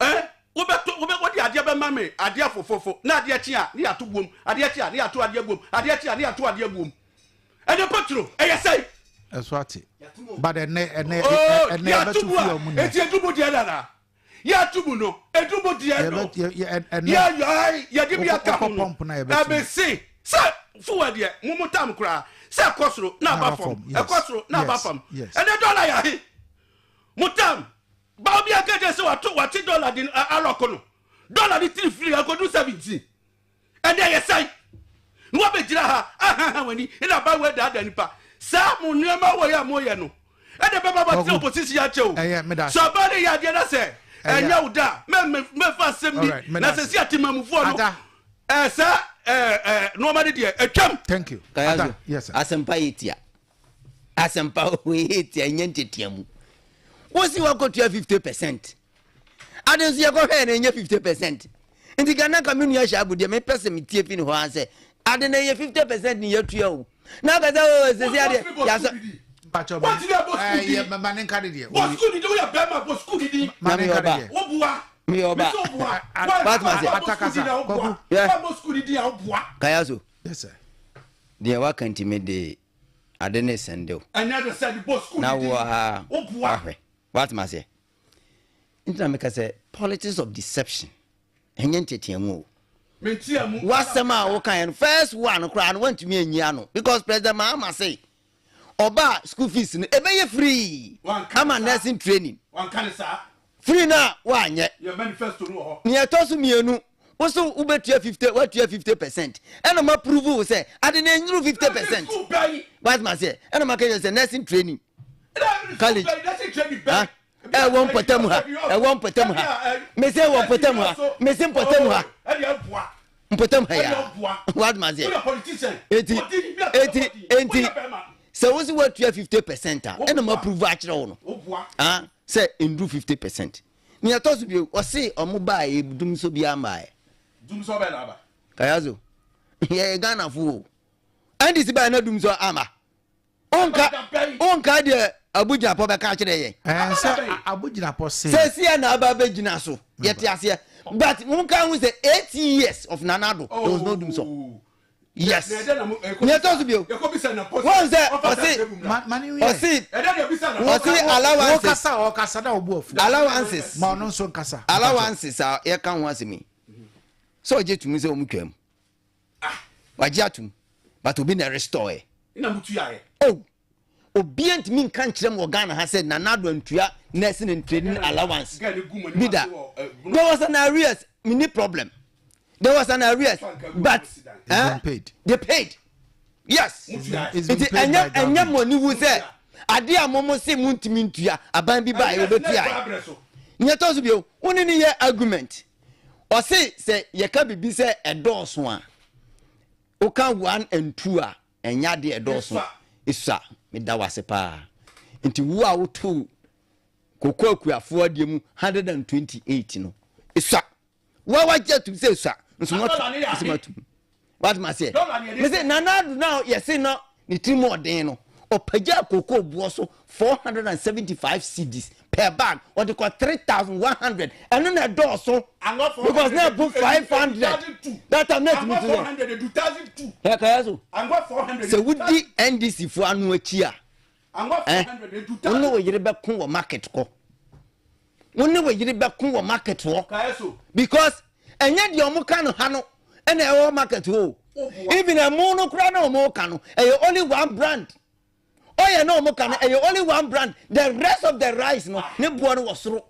Eh, wobɛto, wobɛ, wode adeɛ bɛma me, adeɛ fofofo, na adeɛ kye a, ne yɛato buom, adeɛ kye a, ne yɛato adeɛ buom, adeɛ kye a, ne yɛato adeɛ buom. Ɛnɛ petro, ɛyɛ sɛn? Ɛso ate. But ɛnɛ, ɛnɛ, Oh, ɛnɛ yɛato yɛbɛto mu fi a, ɔmo nnɛ. enti edu mu deɛ nana. Yɛato mu no, edu mu deɛ no. Yɛbɛ, yɛ, yɛ, ɛnɛ. Yɛ, yɛ, yɛde bi Wokɔ, aka ho wokɔ no. pump na yɛbɛto mu. Ɛbɛse sɛ fuel deɛ, mo mo tam koraa, sɛ ɛkɔ soro na Na aba aba fam, fam, yes, ɛkɔ soro na aba yes, fam. yes. Ɛnɛ dɔla yɛ ahe? Mo tam. Ba obi aka kyerɛ sɛ wato wate dɔla de alɔko no. Dɔla de tiri firi akodu 17. Ɛnɛ yɛ sɛn? Na wabɛgyina ha ahaha w'ani na ba wei daadaa nipa. Saa mo nneɛma wɔ yɛ a moyɛ no ɛna ɛbɛba watena opposition akyɛ o. Sɛ ɔbaa no yɛ adeɛ na sɛ ɛnyɛ wo da a mɛmfa asɛm bi na sɛ si atemamufoɔ no ɛɛ saa ɛɛ nneɛma no deɛ atwam. Thank you. Kayazo, Yes, sir. Asɛmpa yɛ tia. Asɛmpa yɛ tia nyɛ ntetea mu. Wosi wakɔtua 50%. Ade nso yɛkɔhwɛɛ no ɛnyɛ 50%. Nti ka na ka me nua hyɛ abu deɛ mepɛ sɛ metie fi ne hɔ ara sɛ ade no ɛyɛ 50% ne yɛatua o. Na aka sɛ o sɛsi adeɛ yɛasɔ. Mpakyɛw Wotumi abɔ sukuu din. ɛɛ ma ne nka de deɛ. Bɔ sukuu didi woyɛ bɛrima bɔ sukuu didi. Ma ne nka de deɛ. Woboa. Meyɛ ɔba. Mese woboa. Watuma se. Wabɔ sukuu didi a woboa. Yeah. Wabɔ sukuu didi a woboa. Kaya so. Yes sir. Deɛ waka nti me de ade ne sɛnde o. Ɛnyɛ de sɛ de bɔ sukuu Na didi. wo a Woboa. wahwɛ. Watuma seɛ. Nti na meka sɛ politics of deception ɛnyɛ nteteamu o. Mentia mu. W'asɛm a wokaeɛ no first one koraa no wantumi anyi ano because President Mahama se ɔba a school fees no ɛbɛyɛ free Wanka ama ne saa. nursing training. Wanka ne saa. Free no a woanyɛ. Yɛ manifesto no wɔ hɔ. Nea ɛtɔ so mmienu wo so wobɛtua 50 woatua 50% ɛna ma prove wo sɛ ade no ɛnyuru 50%. School bɛyi. Watuma seɛ ɛna maka kyerɛ sɛ nursing training College. College. Ha? Ɛwɔ mpɔtam ha ɛwɔ mpɔtam ha mese ɛwɔ mpɔtam ha mese mpɔtam ha mpɔtam ha ya watuma seɛ eti eti enti sɛ wosi woatua 50% a ɛna ma prove akyerɛ wo no ah sɛ nduru 50%. Nea ɛtɔ so bio ɔse ɔmo baa edum so bi ama ɛ. Dum so bɛn na aba. Kayazo yɛyɛ Ghanafo o NDC baa na dum so ama. Wonka wonka deɛ Abu Jinapɔ bɛka akyerɛ yɛn. Ɛɛ sɛ Abu Jinapɔ se. Sɛsi na aba abɛgyina so yɛte aseɛ but wonka ho sɛ 8 years of Nana Addo there was no dum so. Yes. Nea ɛtɔ so bio wɔn sɛ ɔse ɔse ɔse allowances. Ɔkasa ɔkasa na ɔbu afu. Allowances. Ma ɔno nso nkasa. Allowances a yɛka ho asɛm yi sɛ ɔgye tumi sɛ wɔn twam wagye atum but obi na restore ɛ. Na mutu ayɛ. Oh, obiara ntumi nka nkyerɛ mu wɔ Ghana ha sɛ Nana Addo antua nursing and training allowance bi da. There was an arrears, mini problem. There was an arrears, but eh, paid. They paid. Yes. Nti ɛnyɛ ɛnyɛ mo ani wu sɛ adeɛ a mo mo se mo ntumi ntua aban bi ba yɛ obetua yɛ. Nea ɛtɔ so bio, wo ne ne yɛ argument. Ɔse sɛ yɛka biribi sɛ ɛdɔɔso a, woka one and two a, ɛnyɛ adeɛ ɛdɔɔso. Esua, meda wo ase paa. Nti wo a woto koko akuafoɔ adeɛ mu 128 no, esua. Wa wagye atum sɛ esua, nso mo atum, nso mo atum. Wate ma seɛ. Mese Nana Addo na yɛse na ne tiri mu ɔden no, ɔpagya koko boɔ so 475 cedis per bag, ɔde kɔ 3100. Ɛno na ɛdɔɔso. Because na ɛbo 500. That time na ɛtumi to sɛ. Ɛ kaya so. Sɛ wodi NDC fo ano akyi a, eh, wo ne wo yere bɛko wɔ market kɔ. Wo ne wo yere bɛko wɔ market hɔ. Because ɛnyɛ deɛ ɔmo ka no ha no ɛna ɛwɔ market hɔ o. Even ɛmo no koraa na ɔmo ka no, ɛyɛ only one brand. Oil na ɔmo ka no ɛyɛ only one brand, the rest of the rice no ne boɔ no wɔ soro.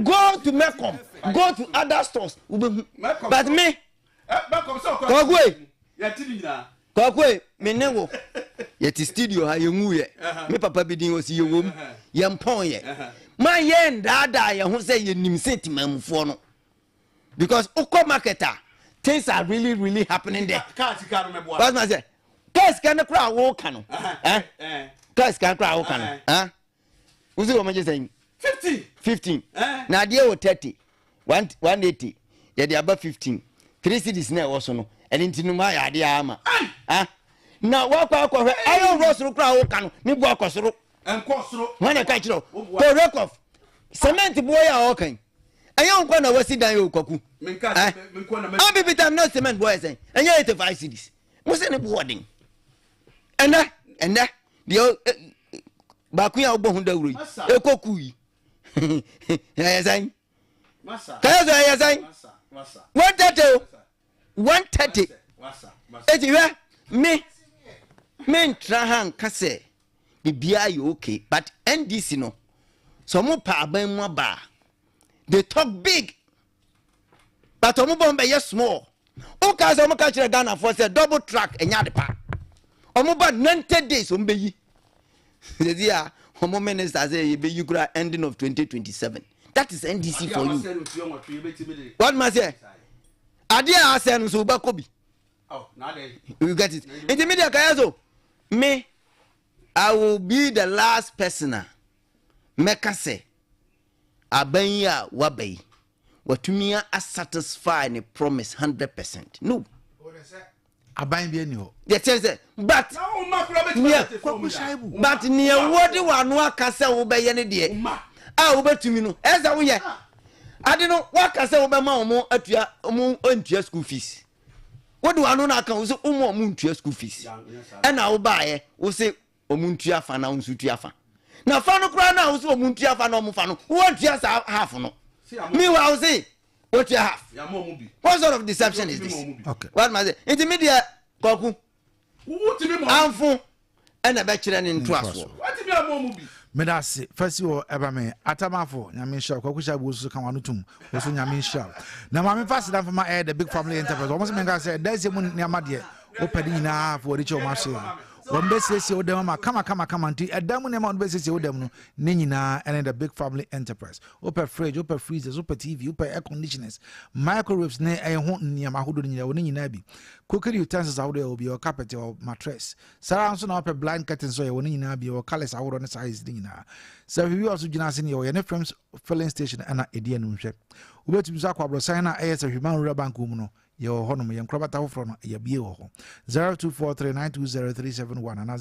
Go to Melcom, go to other stores, wobɛhu. But me, Kwaku e, Kwaku e, me ne wo yɛte studio ha yɛnwu yɛ. Me papa bi din ɔsi yɛwom, yɛmpɔn yɛ. Ma yɛn daadaa yɛn ho sɛ yɛnim sɛ timamufoɔ no. Because wokɔ market a, things are really really happening there. Kaa sika no mɛboa. What's my say? Kaa sika no koraa woka no. Eh? Kaa sika no koraa woka no. Eh? Wosi wɔn gye sɛn? 15. 15. Na adeɛ wɔ 30. 180. Yɛde aba 15. 3 cities na ɛwɔ so no. Ɛne nti no ma yɛ adeɛ ama. Ah. Na wakɔ akɔhwɛ iron rods no koraa woka no ne bu akɔ soro. Ɛnkɔ soro. Wɔn na ɛka kyerɛ wo. Kɔ Rekof. Cement boɔ yɛ a ɔka yi. Ɛnyɛ wo nkɔ na wasi dan yɛ okwaku. Menka menkɔ na masi. Abibi tam na cement boɔ yɛ sɛn? Ɛnyɛ 85 cedis. Mo se ne boɔ den. Ɛnɛ ɛnɛ deɛ baako yi a wobɔ ho dawuro yi ɛkɔ ku yi ɛyɛ sɛn? Kayɛ sɛ ɛyɛ sɛn? 130 o. 130. Eti hwɛ me mentra ha nka sɛ biribiara yɛ okay but NDC no sɛ ɔmo pa aban mu aba a they talk big but ɔmo bɔ ɔmo bɛyɛ small. Woka sɛ ɔmo ka kyerɛ Ghanafoɔ sɛ double track ɛnyɛ ade pa, ɔmo ba 90 days ɔmo bɛyi. Sɛsi a ɔmo minister sɛ yɛbɛyi kura ending of 2027. That is NDC for you. What ma sɛ adeɛ a asɛ no so wobɛkɔ bi. You get it? Nti mi deɛ kaya so me I will be the last person a mɛka sɛ aban yi a waba yi watumi a satisfy ne promise 100%. No. Aban bi ani hɔ. Deɛ kyerɛ sɛ but nea but nea wɔde w'ano aka sɛ wobɛyɛ ne deɛ a wobɛtumi no ɛsɛ woyɛ ade no waka sɛ wobɛma wɔn atua wɔn ntua school fees wode w'ano no aka wo sɛ wɔn a wɔn ntua school fees ɛna wobaayɛ wo se wɔn ntua fa na wo nso tua fa na fa no koraa na wo se wɔn ntua fa na wɔn fa no wɔntua saa half no meanwhile wo se wotua half. What sort of deception is this? Okay. What ma say? Nti mi deɛ kɔku anfo ɛna ɛbɛkyerɛ ne ntoasoɔ. Meda ase fasi wɔ ɛba me atamafo Nyame nhyira wo. Kwaku Shaibu nso ka wano tum wo so Nyame nhyira wo. Na maame fa aseda mfama ɛyɛ the big family enterprise. Wɔn sɛ menka sɛ ɛdansie mu nneɛma deɛ wopɛ de nyinaa fo wɔde kyɛ wɔn aso yɛ. Wɔn bɛsiesie wo dɛm ama kama kama kama nti ɛdan mu nneɛma wɔn bɛsiesie wo dɛm no ne nyinaa ɛne the big family enterprise. Wopɛ fridge, wopɛ freezers, wopɛ TV, wopɛ air conditioners, microwaves ne ɛyɛ ho nneɛma ahodoɔ no nyinaa wɔ ne nyinaa bi. Cooking utensils ahodoɔ yɛwɔ bi, yɛwɔ carpet, yɛwɔ mattress. Saa ara nso na wopɛ blind curtains nso yɛwɔ ne nyinaa bi, yɛwɔ colours ahodoɔ ne sizes ne nyinaa. Sɛ hwehwɛ ɔso gyina ase no yɛwɔ yɛne Frames filling station ɛna ɛdi anim hwɛ. Wobɛtumi nso akɔ aborɔsan no a ɛyɛ sɛ Hwema Rural Bank wɔ mu no. Yɛwɔ hɔnom, yɛn nkorabata foforɔ no, yɛabue wɔ hɔ. 0243920371 anaa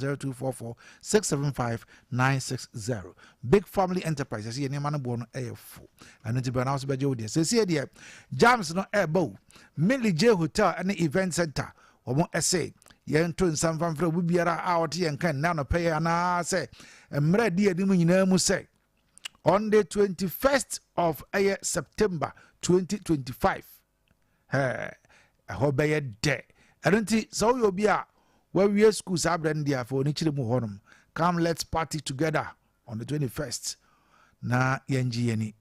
0244675960. Big Family Enterprise, yɛsɛ yɛn nneɛma no boɔ no yɛ fo. Ɛno nti bra na wo nso bɛgye wo deɛ. Seesei deɛ, jams no ɛreba o. Millie J Hotel ne Event Center, wɔn ɛse yɛnto nsa mfa mfrɛ obi biara a ɔte yɛn nka nnɛ anɔpa yi anaasɛ mmerɛ a ɛdi anim nyinaa mu sɛ on the 21st of ɛyɛ September 2025 Hɛɛ, ɛhɔ bɛyɛ dɛ. Ɛno nti, sɛ woyɛ obi a wawie sukuu saa berɛ no deɛ, fa w'ani kyerɛ mu wɔ hɔnom. Come let's party together on the 21st na yɛngye yɛn ani.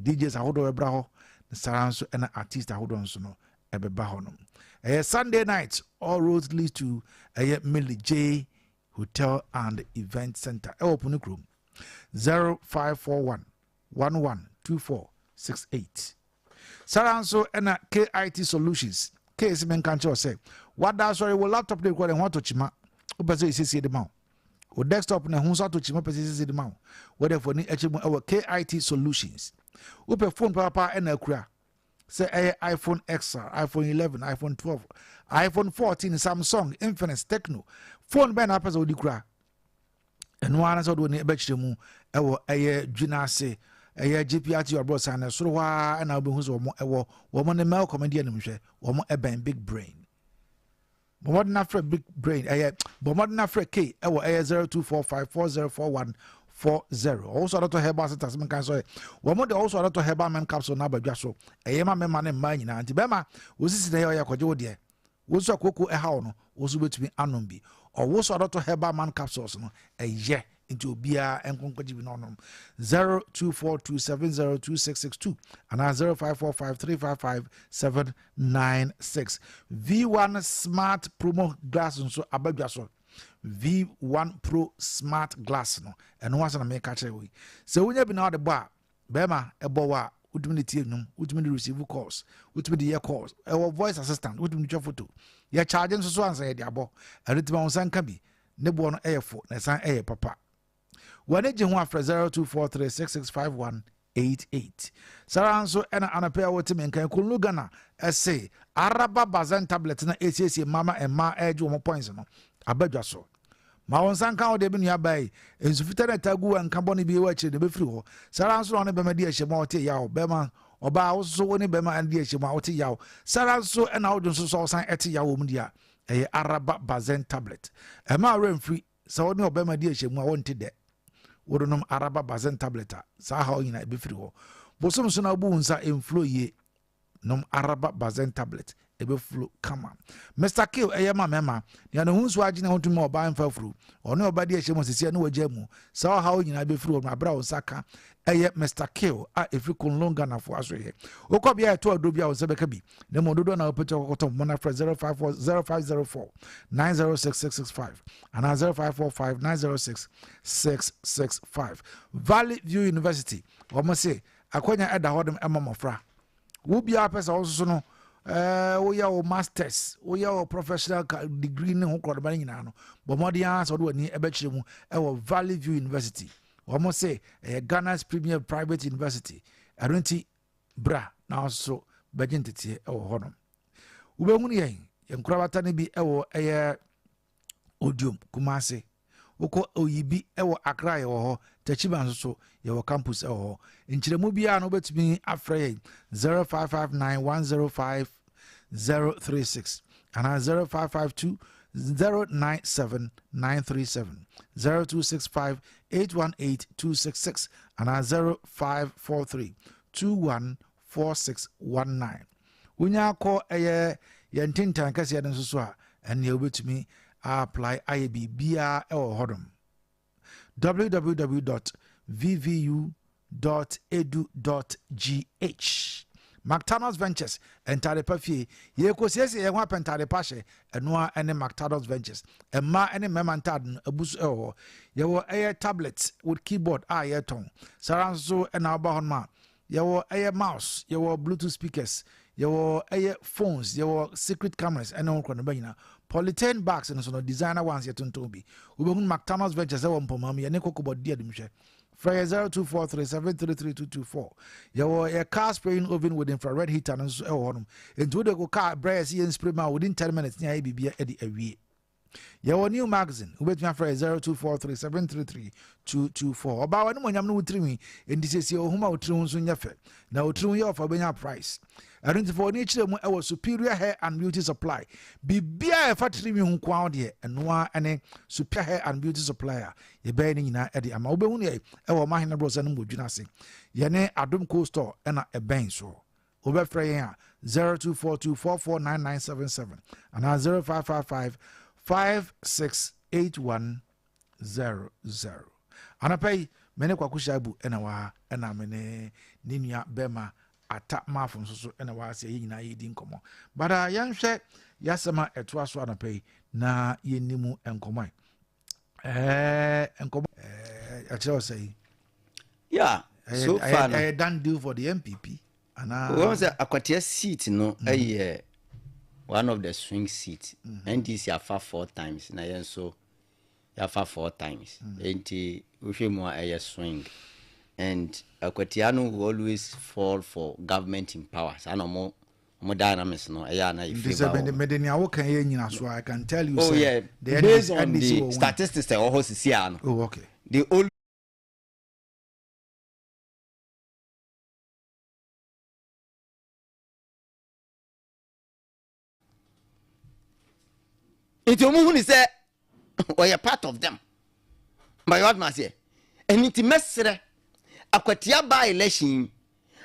DJs ahodoɔ bɛbra hɔ, na saa ara nso ɛna artist ahodoɔ nso no ɛbɛba hɔnom. Ɛyɛ Sunday night, all roads lead to ɛyɛ Millie J Hotel and Event Center ɛwɔ Pune kurom. 0541 112468. Saa ara nso na KIT Solutions, K se menka nkyerɛ wo sɛ, wada asɔre, wo laptop no ekura ne ho atɔ kyima, wopɛ sɛ esiesie de ma wo. Wo desktop no ɛho nso atɔ kyima, wopɛ sɛ esiesie de ma wo. Wode fo ani akyɛ mu ɛwɔ KIT Solutions. Wopɛ phone papaapa ɛna akura, sɛ ɛyɛ iPhone XR, iPhone 11, iPhone 12, iPhone 14, Samsung, Infinix, Tecno, phone bɛn na wopɛ sɛ wode kura? Ɛno ara sɛ wode w'ani bɛkyerɛ mu ɛwɔ ɛyɛ dwina ase ɛyɛ GPRT aborɔsan no soro hɔ ara ɛna wobɛhu sɛ wɔn ɛwɔ wɔn ne Melcom di animhwɛ wɔn ɛbɛn Big Brain. Bɔ mmɔden afrɛ Big Brain ɛyɛ bɔ mmɔden afrɛ K ɛwɔ ɛyɛ 0245404140 ɔwɔ so adɔtɔ herbal center sɛ menkan sɛ wɔn de ɔwɔ so adɔtɔ herbal men capsule no abadwa so ɛyɛ ma mmarima ne mmaa nyinaa nti bɛrima osisi na ɛyɛ ɔyɛ akɔgye wo deɛ. Wo nso a kooko haw no, wo nso wobɛtumi anom bi. Ɔwo so adɔtɔ herbal man capsules no ɛyɛ nti obiara nkonkɔgye bi na ɔnom. 0242702662 anaa 0545355796. V1 Smart Promo Glass nso abadwa so. V1 Pro Smart Glass no, ɛno ho asɛm na meka kyerɛ wo yi. Sɛ wonya bi na wode bɔ a, bɛrima ɛbɔ wo a, wotumi de tie nnwom, wotumi de receive calls, wotumi de yɛ calls, ɛwɔ voice assistant, wotumi de twa photo. Yɛ charge nso so ansa yɛde abɔ. Ɛno nti ma wo nsa nka bi. Ne boɔ no ɛyɛ fo na ɛsan ɛyɛ papa. W'ani gye ho afrɛ 0243665188. Saa ara nso ɛna anɔpɛ a wote me nkan Kulnu Ghana ɛse Araba Bazen tablet na ɛsiesie mmaa ma mmaa ɛregye wɔn points no aba dwa so. Ma wo nsa nka wo deɛ me nua baa yi, nsu fitaa na ɛtaa gu wɔ nka bɔne bi wɔ akyire na ɛbɛfiri hɔ. Saa ara nso na wo ne bɛma di ahyɛmu a wote yaw, bɛma ɔbaa wo nso wo ne bɛma di ahyɛmu a wote yaw. Saa ara nso ɛna wodwo nso so a wosan ɛte yaw wɔ mu deɛ a, ɛyɛ Araba Bazen tablet. Ɛma awerɛ mfiri sɛ wo ne ɔbɛma di ahyɛmu a wonte dɛ. Wode nom Araba Bazen tablet a, saa haw nyinaa ɛbɛfiri hɔ. Bosom so na wobu wo nsa ɛmflo yie. Nom Araba Bazen tablet, ɛbɛflo kama. Mr. Kill ɛyɛ ma mmarima. Nea ne ho nsuo agye ne ho tumi ma ɔbaa mfa afuru. Ɔne ɔba di ahyɛmu a seesei ne wagya mu. Saa ɔhaw nyinaa bɛfiri hɔ no berɛ a wo nsa ka ɛyɛ Mr. Kill a ɛfiri Kunlun Ghanafoɔ asoɛeɛ. Wokɔ bea a ɛtɔ aduro bi a wo nsa bɛka bi. Na mmom dodoɔ na wopɛ tu akɔkɔtɔ mo na frɛ 054 0504 906665 anaa 0545 906 665. Valley View University, wɔn se akwanya ɛda hɔ nom ɛma mmɔfra. Wo biara pɛ sɛ wo nso no woyɛ wo masters, woyɛ wo professional degree ne ho korɔdoma no nyinaa no, bɔ mmɔden ara sɛ wode w'ani ɛbɛkyerɛ mu ɛwɔ Valley View University. Wɔn se ɛyɛ Ghana's premier private university. Ɛno nti bra na wo nso bɛgye nteteɛ ɛwɔ hɔnom. Wobɛhunu yɛn yɛn nkorabata no bi ɛwɔ ɛyɛ Odiom, Kumasi. Wokɔ Oyibi wɔ Accra yɛwɔ hɔ, Techiman nso so yɛwɔ campus wɔ hɔ. Nkyerɛmu biara no wobɛtumi afrɛ yɛn 0559 105 036 anaa 0552 097 937, 0265 818 266 anaa 0543 21 4619. Wonya kɔ ɛyɛ yɛn ntentan kɛseɛ no nso so a, ɛnneɛ wobɛtumi apply ayɛ biribiara ɛwɔ hɔnom. www.vvu.edu.gh. McTanos Ventures, ntade pa fie. Yɛkɔsiesie yɛn ho apɛ ntade pa hyɛ, ɛno ara ne McTanos Ventures. Mmaa ne mmarima ntade no abu so ɛwɔ hɔ. Yɛwɔ ɛyɛ tablet with keyboard a yɛtɔn. Saa ara nso ɛna woba hɔnom a, yɛwɔ ɛyɛ mouse, yɛwɔ bluetooth speakers, yɛwɔ ɛyɛ phones, yɛwɔ secret cameras ɛne ho korɔ no ba nyinaa. Polythene bags no so no, designer ones yɛtontɔn bi. Wobɛhunu McTanos Ventures ɛwɔ Mpɔmaa mu, yɛne Kokobɔ di adumhwɛ. Frɛ yɛ 0243733224. Yɛwɔ yɛ car spraying oven with infrared heater no nso ɛwɔ hɔnom. Enti wode ko car brɛ yɛ sɛ yɛn spray ma within 10 minutes ne ayɛ biribia de awie. Yɛwɔ new magazine, wobɛtumi afrɛ yɛ 0243733224. Ɔbaa w'anim onyam ne wo tirinwi, enti siesie wo ho ma wo tiri ho nso nyɛ fɛ. Na wo tiri ho yɛ ɔfa wobɛnya price. Ɛno nti fa w'ani kyerɛ mu ɛwɔ Superior Hair and Beauty Supply. Biribiara a ɛfa tirinwi ho nko ara deɛ, ɛno ara ne Superior Hair and Beauty Supply a yɛbɛyɛ ne nyinaa ɛde ama. Wobɛhu yɛ ɛwɔ Ɔmahene Brɔsa no mu wɔ Dwena ase. Yɛne Adom Co Store ɛna ɛbɛn soɔ. Wobɛfrɛ yɛn a 0242449977 anaa 0555 568100. Anɔpa yi, me ne Kwaku Shaibu na wɔ ha, ɛna me ne ne nua bɛrima Ata Maafo nso so na wɔ ha sɛ yɛn nyinaa yɛredi nkɔmmɔ. But uh, yɛnhwɛ yɛasɛm a ɛtoa so anɔpa yi na yɛnni mu nkɔmmɔ. Nkɔmmɔ ɛkyerɛ sɛ yi. Yeah, so far no. Ɛyɛ done deal for the NPP. Anaa. Wɔn sɛ Akwatia seat no ɛyɛ one of the swing seat. NDC afa four times na yɛn nso yɛafa four times. Nti wohwɛ mu a ɛyɛ swing. And Akwatia no will always fall for government in power. Saa na ɔmo ɔmo dynamics no ɛyɛ ana Nti sɛ favour mede wɔn. mede nea woka yɛ nyina so a, I can tell you Oh sɛ yeah, the based NDC, on NDC the will win. statistics ɛwɔ hɔ sisi a no. Oh, okay. The only nti wɔn hu ni sɛ ɔyɛ part of them but yɛ ɔdoma aseɛ ɛni ti mɛsrɛ Akwatia by election yi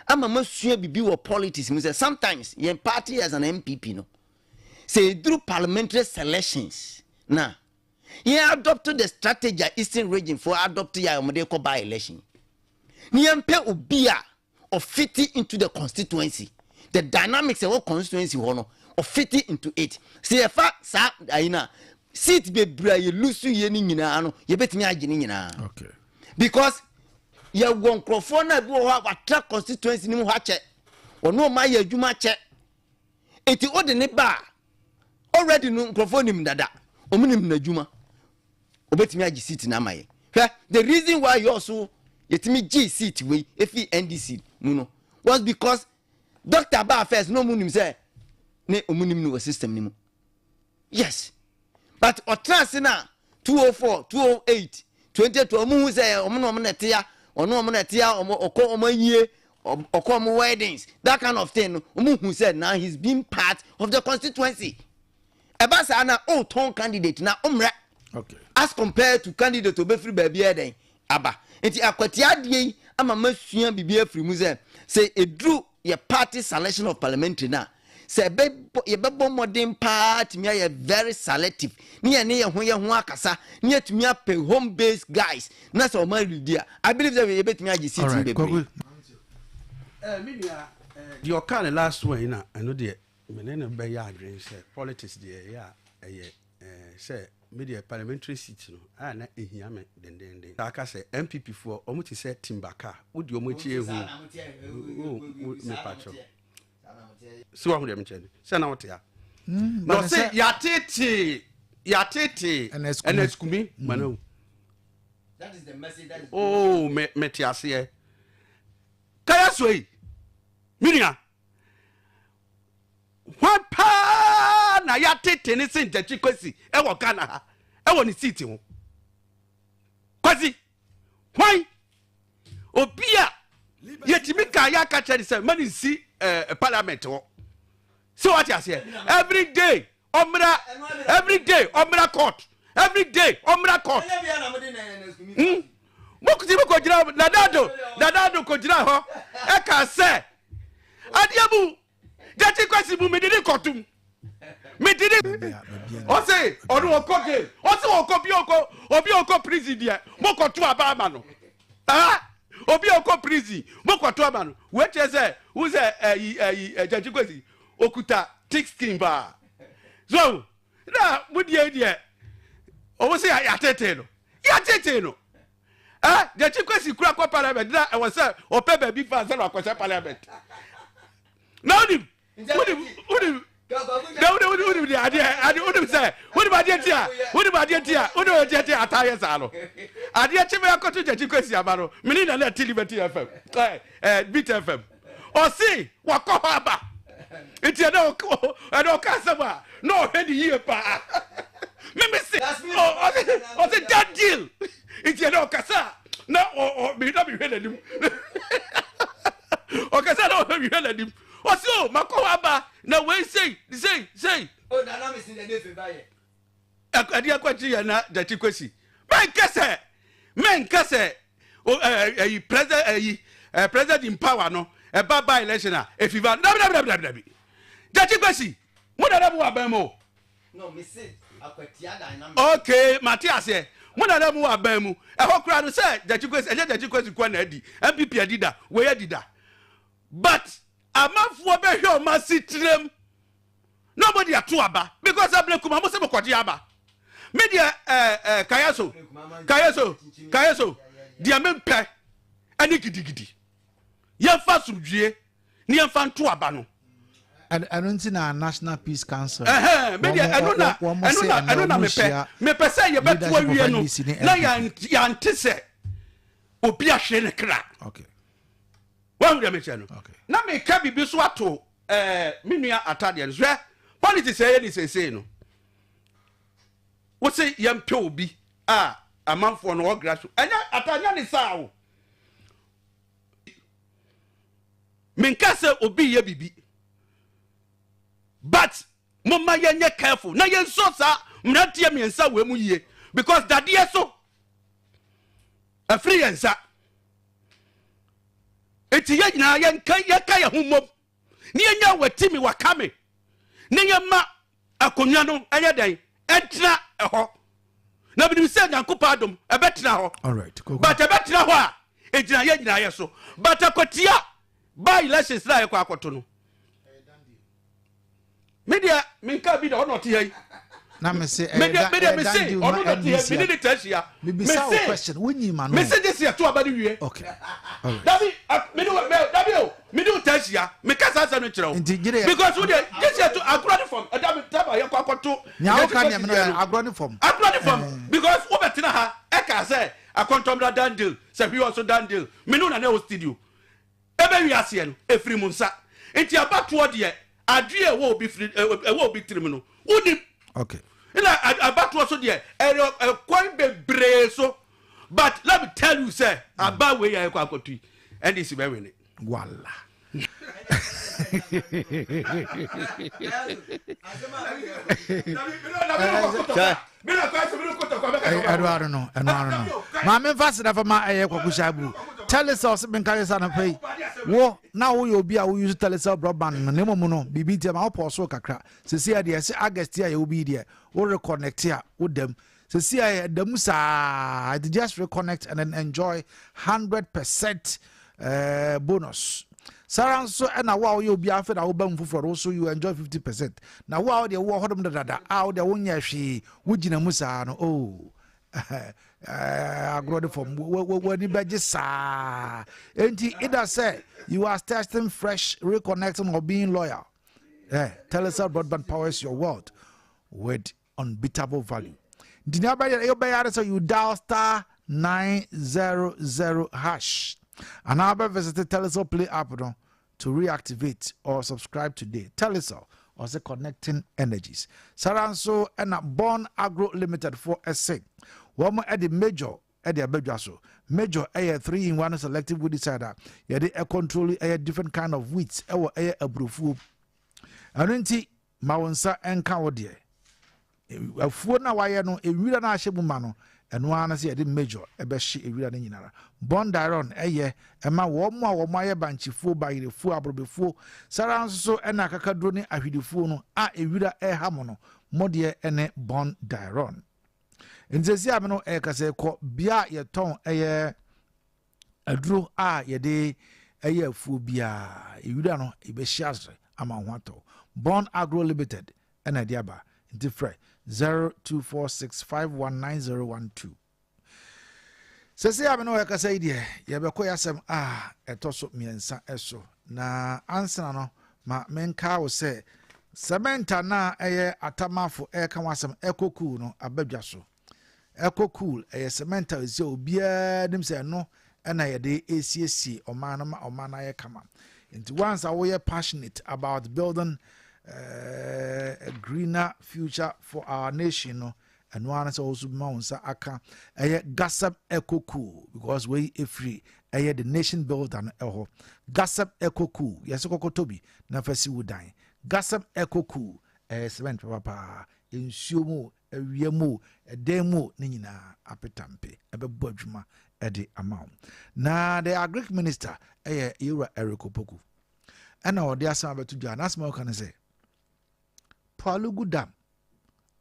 ama masua bibi wɔ politics mu sɛ sometimes yɛn party as an NPP no sɛ eduru parliamentary selections na. Yɛn adopt the strategy a Eastern Region foɔ adopt yɛ a wɔde kɔ by election. Ne yɛmpɛ obi a ɔfiti into the constituency, the dynamics ɛwɔ constituency hɔ no, ɔfiti into it. Sɛ yɛfa saa ayi no a, seat bebree a yɛ lose yɛ no nyinaa no, yɛbɛtumi agye ne nyinaa. Because yɛwɔ nkurɔfoɔ no a bi wɔ hɔ a watra constituency no mu hɔ akyɛ, ɔno ɔma ayɛ adwuma akyɛ, eti ɔde ne ba a, already no nkurɔfoɔ nim dada, ɔmo nim n'adwuma, obetumi agye seat no ama yɛ. Hwɛ, the reason why yɛ ɔso yɛtumi gye seat wei efi NDC mu no was because doctor baa first na ɔmo nim sɛ ne ɔmo nim no wɔ system no mu. Yes, but ɔtena ase na 204, 208, 2012, ɔmo hu sɛ ɔmo na ɔmo na ɛte ya, ɔno ɔmo na ɛte ya, ɔmo ɔkɔ ɔmo ayie, ɔkɔ ɔmo weddings, that kind of thing no, ɔmo hu sɛ now he's been part of the constituency. Ɛba saa na ɔtɔn candidate na ɔmrɛ as compared to candidate obɛfiri baabi ɛdɛn aba. Nti akwatia adeɛ yi ama masua biribi afiri mu sɛ ɛduru yɛ party selection of parliamentary na sɛ yɛbɛbɔ mmɔden paa tumi ayɛ very selective ne yɛ ne yɛn ho yɛn ho akasa ne yɛtumi apɛ home based guys na sɛ ɔma redi a, I believe sɛ yɛbɛtumi agye seat no bebree. Me nua, deɛ ɔka ne last one yi na ɛno deɛ mene ne bɛyɛ adwene sɛ politics deɛ ɛyɛ a ɛyɛ sɛ me deɛ parliamentary seat no a na ɛhia me dendenden. Saa ka sɛ NPP foɔ ɔmo te sɛ timber car, wodi ɔmo akyi ehu mepakyɛw si wahu deɛ mekyɛ no sɛ na wote a na ɔse yɛatete yɛatete ɛna sukumi mana wu. That is the message that is Oh, me mete aseɛ kaya so yi, me nua, hwan paa na yɛatete ne se Gyakye Kwasi ɛwɔ Ghana ha ɛwɔ ne seat ho? Kwasi hwan? Obi a yɛtumi ka yɛ aka kyerɛ ne sɛ ma ne nsi parliament hɔ sɛ wate aseɛ, every day ɔmmra, every day ɔmmra court, every day ɔmmra court. Mokuti bi kɔgyina Nadado, Nadado kɔgyina hɔ ɛka sɛ adeɛ mu Gyakye Kwasi mu mede ne kɔtom mede ne ɔse ɔno ɔkɔ jail, ɔse ɔkɔ bi ɔkɔ obi ɔkɔ prison deɛ mokɔto aba ama no. Ah, obi ɔkɔ prison mokɔto ama no. Wɔakyerɛ sɛ wo sɛ ɛyi ɛyi Gyakye Kwasi okuta thick skin paa so na modie deɛ ɔmo sɛ yɛatete no, yɛatete no. Ɛ Gyakye Kwasi kura kɔ parliament na ɛwɔ sɛ ɔpɛ baabi fa sɛ na wakɔhyɛ parliament na wonim wonim wonim na wonim wonim wonim deɛ adeɛ adeɛ wonim sɛ wonim adeɛ ti a wonim adeɛ ti a wonim adeɛ ti a ata yɛ saa no adeɛ kye bɛ akɔto Gyakye Kwasi aba no mene na na ti Liberty FM ɛ ɛ Beat FM ɔse wakɔ hɔ aba nti ɛdɛ ɛdɛ ɔka asɛm a na ɔhwɛ ne yie paa mímí se ɔse ɔse that deal nti ɛdɛ ɔkasa a na ɔ ɔ mi na mi hwɛ n'anim, ɔkasa na ɔhwɛ mi hwɛ n'anim, ɔse o makɔ hɔ aba na wei sei sei sei. Oh, nana mi si na ne fe ba yɛ. Ɛde akɔkye yɛ na Gyakye Kwasi mɛnkɛ sɛ mɛnkɛ sɛ ɛyi president ɛyi president in power no ɛba by election a efiva dabi dabi dabi dabi dabi. Gyakye Kwasi mo dada mo wɔ aban mu o. No, mi se akwatia dynamic. Okay, mate aseɛ, mo dada mo wɔ aban mu ɛhɔ koraa no sɛ Gyakye Kwasi ɛnyɛ Gyakye Kwasi kɔ na adi NPP adi da wei adi da, but amanfoɔ bɛhwɛ ɔmo ase tirem na ɔmo de ato aba because abirɛ kuma mo sɛ mo kɔgye aba. Me deɛ ɛɛ ɛɛ kaya so kaya so kaya so deɛ me mpɛ ɛne gidigidi, yɛmfa asomdwie ne yɛmfa nto aba no. Ɛno nti na National Peace Council. Ɛhɛn, me deɛ ɛno na ɛno na ɛno na mepɛ mepɛ sɛ yɛbɛto awie no na yɛante sɛ obi ahwere ne kra. Wɔn deɛ mekyɛ no na meka biribi so ato me nua atadeɛ no so. Hwɛ, politics ɛyɛ ne seesei no, wose yɛmpɛ obi a amanfoɔ no ɔgra so ɛnyɛ ata nyɛ ne saa o. Menka sɛ obi yɛ biribi, but momma yɛnyɛ careful na yɛnsɔ saa mmeranteɛ mmiɛnsa wɔ mu yie because dadeɛ so afiri yɛn nsa. Nti yɛn nyinaa yɛnka yɛka yɛn ho mmom ne yɛnya watimi waka me ne yɛma akonnwa no ɛnyɛ dɛn ɛntena ɛhɔ. Na menim sɛ Nyankopɔn adom ɛbɛtena hɔ. Alright, koko. But ɛbɛtena hɔ a, ɛgyina yɛ nyinaa yɛ so. But akwatia by elections na yɛkɔ akɔto no. Me deɛ menka bi da ɔno ɔte ha yi. Na me se Me ɛyɛ deɛ da me deɛ ɛyɛ me dan se deal ma ɔno na ɔte ha NDC me ne a. ne taa hyia. Me Me bisa wo se question wonyi ma me no. se gye se yɛto aba no wie. Okay. Alright. Dabi me ne wo me dabi o me ne wo taa hyia me ka saa asɛm no kyerɛ wo. Nti gye de Because wo deɛ gye se yɛto agorɔ ne fam ɛda me taba yɛkɔ akɔto nea yɛte woka kɔsi deɛ me no deɛ no. agorɔ ne fam. Agorɔ ne fam Eh. because wobɛtena ha ɛka sɛ akɔntɔmmra dan deal sɛ hwi ɔso dan deal me ne wo na na ɛwɔ studio. Ɛbɛwie aseɛ no, ɛfiri mo nsa. Nti abatoɔ deɛ, adeɛ a ɛwɔ obi firi, ɛwɔ obi tirim no, wonim. Okay. Ɛna abatoɔ so deɛ, ɛyɛ ɛkwan bebree so. But let me tell you sɛ, aba wei a ɛkɔ akɔto yi, NDC bɛwene. Wala. Ɛno ano no, ɛno ano no. Maame nfa aseda fa ma ɛyɛ Kwaku Shaibu. Telecel se menka yɛ sɛ anɔpa yi wo na woyɛ obi a wo use Telecel broadband no na mmom no biribi nti ama wopɔɔ so kakra. Sɛsi a deɛ ɛsɛ August yi a yɛwɔ bi yi deɛ wo reconnect a woda mu. Sɛsi a ɛda mu saa nti just reconnect and then enjoy 100% eh, bonus. Saa ara nso ɛna wo a woyɛ obi afei na woba mu foforɔ no wo so you enjoy 50%. Na wo a wodeɛ wowɔ hɔnom dadada a wodeɛ wonyɛ hwee wogyina mu saa no oh agorɔ de fam w'ani bɛgye saa. Enti either sɛ you are starting fresh, reconnecting or being loyal. Eh, Telecel broadband powers your world with unbeatable value. Nti nea wobɛyɛ wobɛyɛ ara sɛ you dial star 900 hash anaa wobɛ visit Telecel Play app no to reactivate or subscribe today. Telecel ɔsɛ connecting energies. Saa nso ɛna Born Agro Limited foɔ ɛse wɔn ɛde major ɛde aba dwa so. Major ɛyɛ 3 in 1 selective weedicide a yɛde ɛcontrol ɛyɛ different kind of weeds ɛwɔ ɛyɛ aburofuo. Ɛno nti Ma wo nsa nka wo deɛ. Afuo no a wayɛ no, nwira no a ahyɛ mu ma no, ɛno ara ne sɛ yɛde major bɛhye nwira no nyinara. Bondiron yɛ ma wɔn a wɔayɛ bankyefuo, bayerefuo, aborɔbɛfuo, saa ara nso so na akakaduro ne ahwedefuo no a nwira reha mo no, mo deɛ ne Bondiron. Nti seesei a me no ɛrekasa yi, kɔ bea a yɛtɔn ɛyɛ Aduro a yɛde yɛ afuo biara, ewira no yɛbɛhyia ase ama wo ho atɔ wo. Born Agro Limited na ɛde aba, nti frɛ 0246519012. Sɛsɛ a me ne wo ɛkasa yi deɛ, yɛbɛkɔ yɛasɛm a ɛtɔ so mmiɛnsa so. Na ansana no, ma menkaa wo sɛ cement a na ɛyɛ atamafo ɛreka ho asɛm ɛkɔ cool no aba dwa so. Ɛkɔ cool, ɛyɛ cement a ɛsɛ obiara nim sɛ ɛno ɛna yɛde esiesie ɔman no ma ɔman no ayɛ kama. Nti once a woyɛ passionate about building a greener future for our nation no, ɛno ara sɛ wɔso bɛma wo nsa aka ɛyɛ Gasab Eco Cool because wei ɛfiri ɛyɛ the nation builder no ɛhɔ. Gasab Eco Cool, yɛsɛ kɔkɔtɔ bi na fa si wo dan. Gasab Eco Cool ɛyɛ cement papapaa, nsuo mu Awia mu o, ɛdɛn mu o, ne nyinaa apetampe ɛbɛbɔ adwuma de ama wo. Na the agric minister ɛyɛ Yewura Eric Opoku. Ɛna ɔde asɛm abɛto dwa. N'asɛm a ɔka ne sɛ, Pwalugu Dam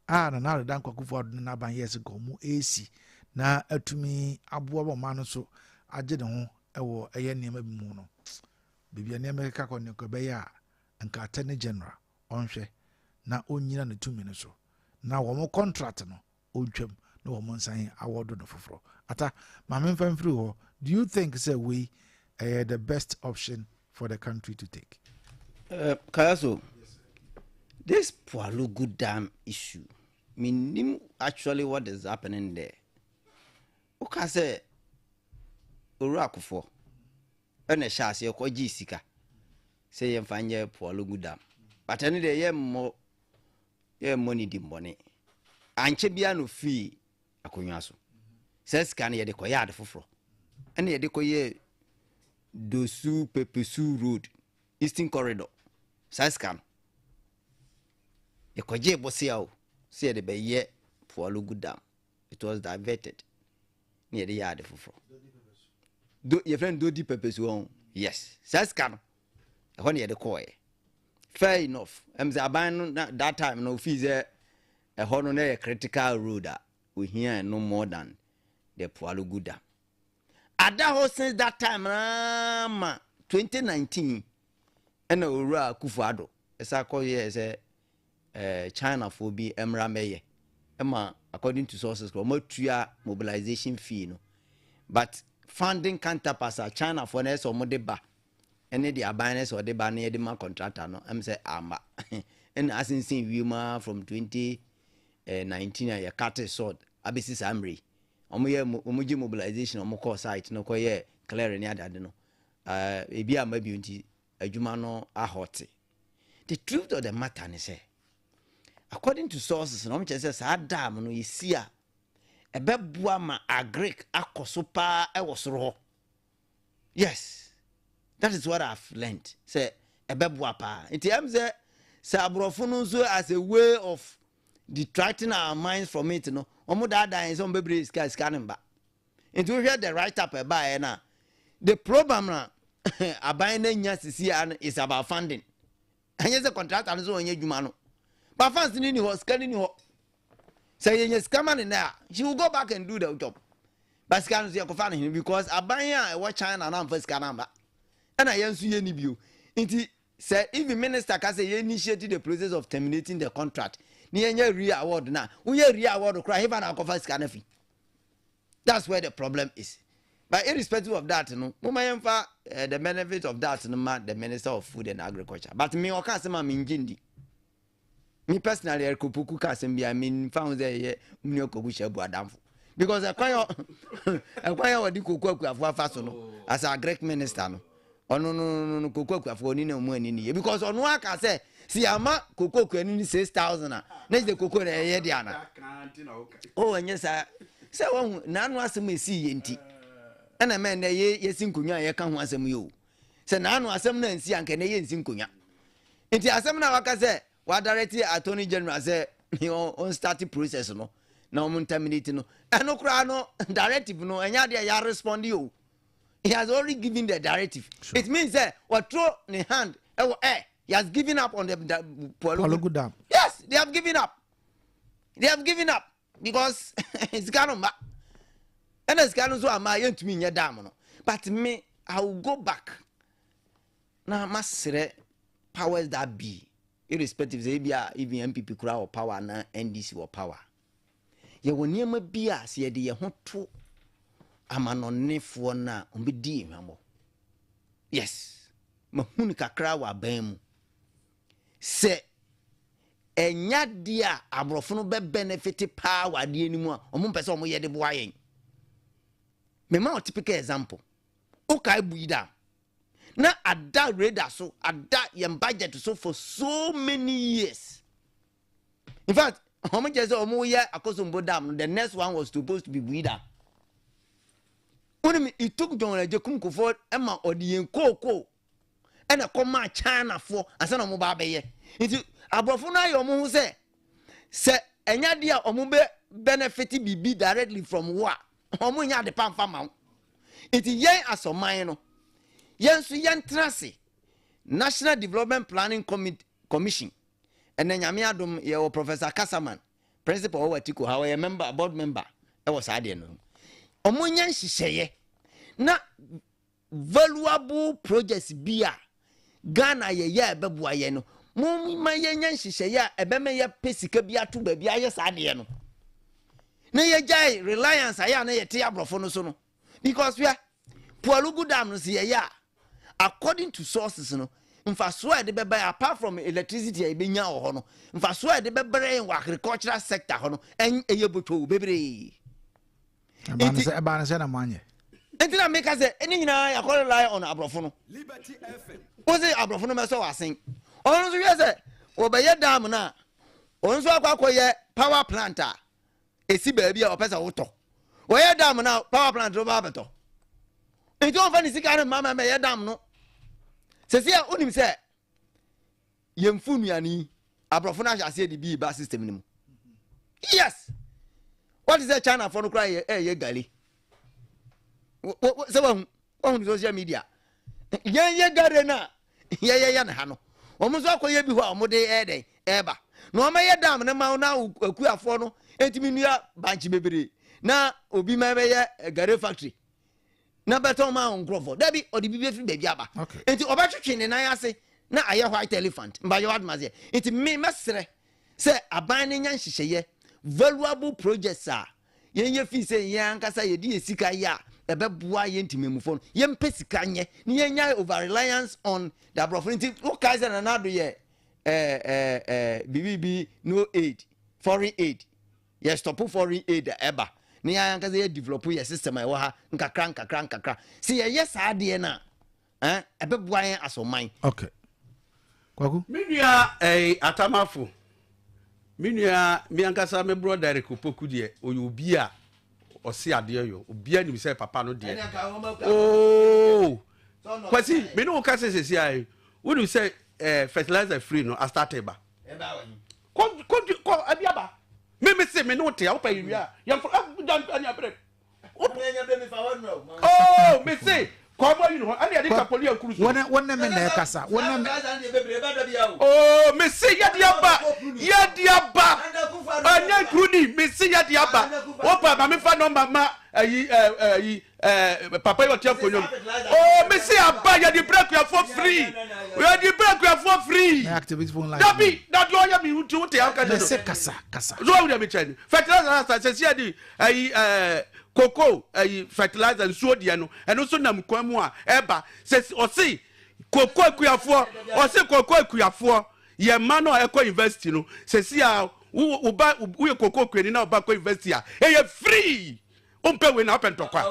a Nana Addo Dankwa Akufo-Addo ne n'aban yɛɛ sɛ nka wɔn ɛresi na atumi aboa ma ɔman no so agye ne ho wɔ ɛyɛ nneɛma bi mu no, baabi a nneɛma keka kɔ no nka ɛbɛyɛ a nka Attorney General ɔnhwɛ na ɔnnyina ne tumi no so na wɔn contract no ɔntwam na wɔn nsan awɔdo no foforɔ. Ata, ma memfa mfiri hɔ, do you think sɛ wei ɛyɛ the best option for the country to take? Kayaso, this Pwalugu Dam issue, menim actually what is happening there. Woka sɛ Owura Kufuor ɛna ɛhyɛ aseɛ kɔgyee sika sɛ yɛmfa nyɛ Pwalugu Dam but ɛno deɛ yɛmmɔ yɛmmɔ ne di mmɔne ankyɛ biara na ofii akonnwa so saa sika no yɛde kɔyɛ ade foforɔ ɛna yɛde kɔyɛ Dosu Pepesu Road Eastern Corridor saa sika no yɛkɔgyee bosea o sɛ yɛde bɛyɛ Pwalugu Dam it was diverted na yɛde yɛ ade foforɔ do yɛfrɛ no dodi pɛpɛsi wɔn yes saa sika no ɛhɔ na yɛde kɔɔɛ fair enough ɛm sɛ aban no na that time no ofii sɛ ɛhɔ no na yɛ critical road a Ohia no more than the Pwalugu Dam. Ada hɔ since that time naa ma 2019 ɛna Owura Akufo-Addo ɛsa kɔyɛɛ sɛ Chinafoɔ bi mmra mmɛyɛ ɛma, according to sources, wɔn atua mobilization fee no, but funding counterparts a Chinafoɔ no ɛsɛ wɔn de ba ɛne de aban no ɛsɛ ɔde ba no yɛde ma contractor no ɛm sɛ ama ɛna asensen wiem ara from 2019 a yɛ cut sod abɛsi saa mmerɛ yi. Wɔn yɛ wɔn gye mobilization, wɔn kɔɔ site no kɔyɛ clearing ne adade no, ebi ama bio nti adwuma no ahɔte. The truth of the matter ne sɛ, according to sources na wɔn kyerɛ sɛ saa dam no yɛsi a, ɛbɛboa ma agric akɔ so paa ɛwɔ soro hɔ. Yes, that is what I've learnt, sɛ ɛbɛboa paa. Nti ɛm sɛ aborɔfo no nso, as a way of detracting our minds from it no, wɔn daadaa yɛn sɛ wɔn bɛbrɛ sika, sika no mba. Nti wohwɛ the write up ɛbaeɛ no a, the problem na aban no anya sisi a no is about funding. Ɛnyɛ sɛ contractor no sɛ ɔnyɛ adwuma no, but funds no ni hɔ, sika no ni hɔ. Sɛ yɛnya sika ma ne nɛ a, she will go back and do the job, but sika no so yɛkɔfa no hene? Because aban a ɛwɔ China no amfa sika no amba, ɛna yɛn nso yɛni bio. Nti sɛ even minister ka sɛ yɛ initiate the process of terminating the contract ne yɛnyɛ re-award na woyɛ re-award koraa, hefa na akɔfa sika no afi? That's where the problem is. But irrespective of that no, moma yɛmfa the benefit of that no ma the Minister of Food and Agriculture. But me, ɔka asɛm a mengye ndi. Me personally, Eric Opoku ka asɛm bi a memfa ho sɛ ɛyɛ mene ɔkɔbu hyɛ abu adamfo, because ɛkwan yɛ wɔde koko akuafo afa so no as agric minister no, ɔno no koko akuafo ɔni na ɔmu ani ni yɛ, because ɔno aka sɛ si ama koko akuani ni 6,000 a na kyerɛ koko na ɛyɛ de ana o. Ɛnyɛ saa sɛ wahu n'ano asɛm a esi yɛ nti ɛna mɛ nnɛ yɛ yɛsi nkonnwa a yɛka ho asɛm yi o. Sɛ n'ano asɛm no ansi anka ɛnɛ yɛnsi nkonnwa. Nti asɛm no a waka sɛ wadirect Attorney General sɛ ɔn start process no na wɔn terminate no, ɛno koraa no, directive no ɛnyɛ adeɛ a yɛ respond o. He has already given the directive. It means sɛ wɔtro ne hand ɛwɔ air. He has given up on the Pwalugu Dam. Yes, they have given up. They have given up because sika no mba, ɛna sika no nso ama yɛntumi nyɛ dam no. But me, I will go back na masrɛ powers that be, irrespective sɛ ebi a even NPP kura wɔ power na NDC wɔ power, yɛwɔ nneɛma bi a sɛ yɛde yɛn ho to amanɔnefoɔ no a, wɔbɛdi yɛn hwammɔ. Yes, mahu no kakra wɔ aban mu sɛ ɛnya adeɛ a aborɔfo no bɛ benefit paa wɔ adeɛ no mu a, wɔn mpɛ sɛ wɔn yɛ de boa yɛn. Mema wo typical example. Wokae Bui Dam na ada radar so, ada yɛn budget so for so many years. In fact, wɔn kyerɛ sɛ wɔn yɛ Akosombo Dam no, the next one was supposed to be Bui Dam. Wonim, it took John Agyekum Kufuor ɛma ɔde yɛn kookoo ɛna kɔmaa Chinafoɔ ansa na wɔn ba abɛyɛ. Nti aborɔfo no ayɛ wɔn ho sɛ ɛnyɛ adeɛ a wɔn bɛ benefit biribi directly from wo a, wɔn nyɛ ade pa nfa ma wo. Nti yɛn asɔman no, yɛn nso yɛn tena ase, National Development Planning Commission. Ɛnɛ Nyame adom yɛwɔ Professor Kasaman, principal wɔ Atiko ha, ɔyɛ member, board member ɛwɔ saa adeɛ no. Wɔn nyɛ nhyehyɛeɛ na valuable projects bi a Ghana yɛyɛ a ɛbɛboa yɛn no, momma yɛnyɛ nhyehyɛeɛ a ɛbɛma yɛpɛ sika bi ato baabi ayɛ saa adeɛ no na yɛgyae reliance ayɛ a na yɛte aborɔfo no so no. Because hwɛ, Pwalugu Dam no, sɛ yɛyɛ a, according to sources no, mfasoɔ a yɛde bɛba, apart from electricity a yɛbɛnya wɔ hɔ no, mfasoɔ a yɛde bɛbrɛ yɛn wɔ agricultural sector hɔ no ɛyɛ botoo bebree. Ɛbaa no sɛ na moanyɛ. Nti na meka sɛ ɛne nyinaa yɛakɔ rely on aborɔfo no. Wo se aborɔfo no mɛsɔ wɔ asen, ɔno nso hwɛ sɛ wɔbɛyɛ dam no a, ɔno nso akɔ akɔyɛ power plant a ɛsi baabi a ɔpɛ sɛ wotɔ. Wɔyɛ dam no a, power plant no bɛba abɛtɔ. Nti ɔmfa ne sika no mma ma mɛyɛ dam no. Sɛsi a wonim sɛ yɛmfu nnuane yi, aborɔfo no ahyɛ aseɛ de bi ba system no mu. Yes, wɔte sɛ Chinafoɔ no koraa yɛ ɛyɛ gari sɛ wahu social media. Yɛn yɛ gari no a yɛyɛyɛ no ha no, wɔn nso akɔyɛ bi hɔ a wɔde ɛyɛ dɛn. ɛreba na ɔmɛyɛ dam no ma wo na akuafoɔ no ntumi nnua bankye bebree na obi ma ɛbɛyɛ eh, gare factory na bɛtɔn ma wo nkurɔfoɔ dabi ɔde biribi afiri baabi aba nti ɔbɛtwetwe ne nan ase na ayɛ white elephant mbayɛ wadoma nti me mɛsrɛ sɛ aban no nya nhyehyɛeɛ valuable projects a Yɛn yɛ fii sɛ yɛn ankasa yɛde yɛn sika yɛ a ɛbɛboa yɛn ntimamufoɔ no. Yɛmpɛ sika nyɛ na yɛnyae over reliance on the aborɔfo no. Nti wokae sɛ Nana Addo yɛ eh, eh, eh, biribi bi no aid, foreign aid. Yɛ stop foreign aid a ɛba na yɛn ankasa yɛ develop yɛ system a ɛwɔ ha nkakra nkakra nkakra. Sɛ yɛyɛ saa adeɛ no a, Eh, ɛbɛboa yɛn as ɔman. Okay. Kwaku. Me nua ɛy eh, Atamafo, me nua me ankasa me brɔ Derek Opoku deɛ ɔyɛ obi a ɔse adeɛ yɔ obi anim sɛ papa no deɛ ooo Kwasi me ne wo ka sɛ sɛsi ayɛ wonim sɛ eh, fertilizer free no astate ba kɔ kɔ kɔ abi aba me me se me ne wo te a wopɛ yɛ wie a yɛmfo ɛne abere Oh, me se kɔn ayi ne ho ɛna yɛde tapoli akuru so. Wɔne wɔne me na ɛkasa wɔne me. Oh, me se yɛde aba yɛde aba ɛnyɛ nkuru ni me se yɛde aba wopa ma me fa nɔmba ma ayi ɛyi ɛɛ papa yi ɔte akonnwa mu. Oh, me se aba yɛde brɛ kuafoɔ free yɛde brɛ kuafoɔ free. Dabi dabi ɔyɛ mi nti wote aka kyerɛ. Me se kasa kasa. So wɔn deɛ mi kyɛn fertilizer asa sɛ si yɛ de Ɛyi ɛɛ koko ɛyi fertilizer nsuo deɛ no ɛno nso nam kwan mu a ɛba sɛ ɔse koko akuafoɔ ɔse koko akuafoɔ yɛ mma no a ɛkɔ university no sɛsi a wo wo ba woyɛ koko kuani na ɔba kɔ university a ɛyɛ free wompɛ wei na wopɛ ntɔkwa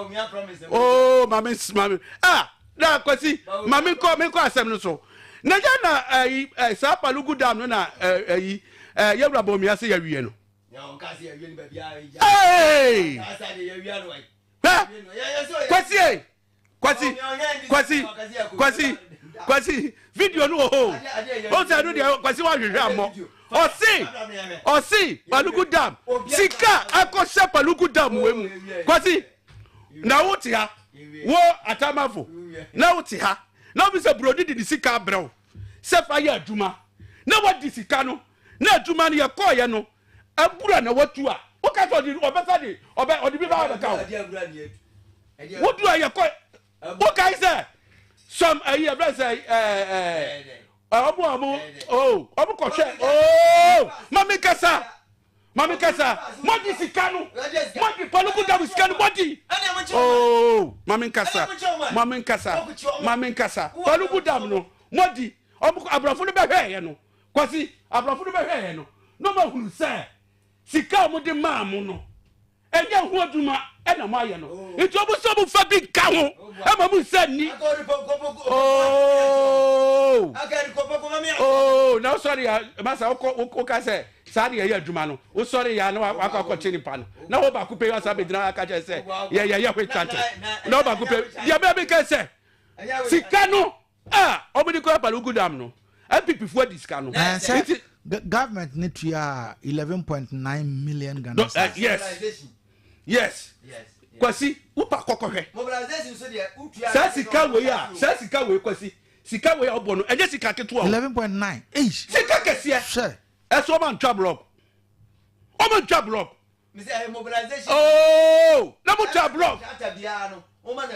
oo oh, maame maame ah na kwasi maame nkɔ menkɔ asɛm no so na yɛ na ɛyi eh, saa palugu dam no na ɛyi eh, yɛwura bɔnmia se yɛwie no Hey! Kwasi eh! Kwasi Kwasi Kwasi Kwasi video no wɔ hɔ o sɛ ɛno deɛ Kwasi wahwehwɛ ammɔ ɔse ɔse Palugu dam sika akɔhyɛ Palugu dam wɔ mu Kwasi na wote ha wo atamafo na wote ha na wobi sɛ buroni de ne sika abrɛ wo sɛ fa yɛ adwuma na wadi sika no na adwuma no yɛkɔɔyɛ no abura na watu a woka sɛ ɔde ɔbɛsa de ɔbɛ ɔde bi ba abɛka wo wodu a yɛkɔ wokae sɛ some ayi ɛfrɛ sɛ ɛɛ ɛɛ ɔmo a ɔmo oo ɔmo kɔhwɛ oo mami kasa mami kasa mɔdi sika no mɔdi paluku damu sika no mɔdi oo mami kasa mami kasa mami kasa paluku dam no mɔdi ɔmo aborɔfo no bɛhwɛ yɛ no. Kwasi, aborɔfo no bɛhwɛeɛ no, na wɔahunu sɛ sika a wɔde maa mo no, ɛnyɛ ho adwuma na moayɛ no. Nti wɔn sɛ wɔmfa bi nka ho ma mo nsa nni. Oh! Oh! Na wosɔre ya, masa wokɔ woka sɛ saa de yɛyɛ adwuma no, wosɔre ya na wakɔ akɔkye nipa no. Na wo baako pɛ asa bɛgyina aka kyerɛ sɛ yɛyɛ hwe kyante. Na wo baako pɛ, deɛ bɛɛ bi ka sɛ sika no A ɔmo de kɔ Apalugu dam no, NPP foɔ adi sika no. Ɛɛ sɛ government ne tua 11.9 million Ghana cedis. Eh, yes yes Kwasi wopa kɔkɔhwɛ saa sika wei a saa sika wei Kwasi sika wei a ɔbɔ no ɛnyɛ sika ketewa o. 11.9 eish. Sika kɛseɛ. Hwɛ. Ɛso ɔmo antwa block ɔmo antwa block. Oh, na mo twa block.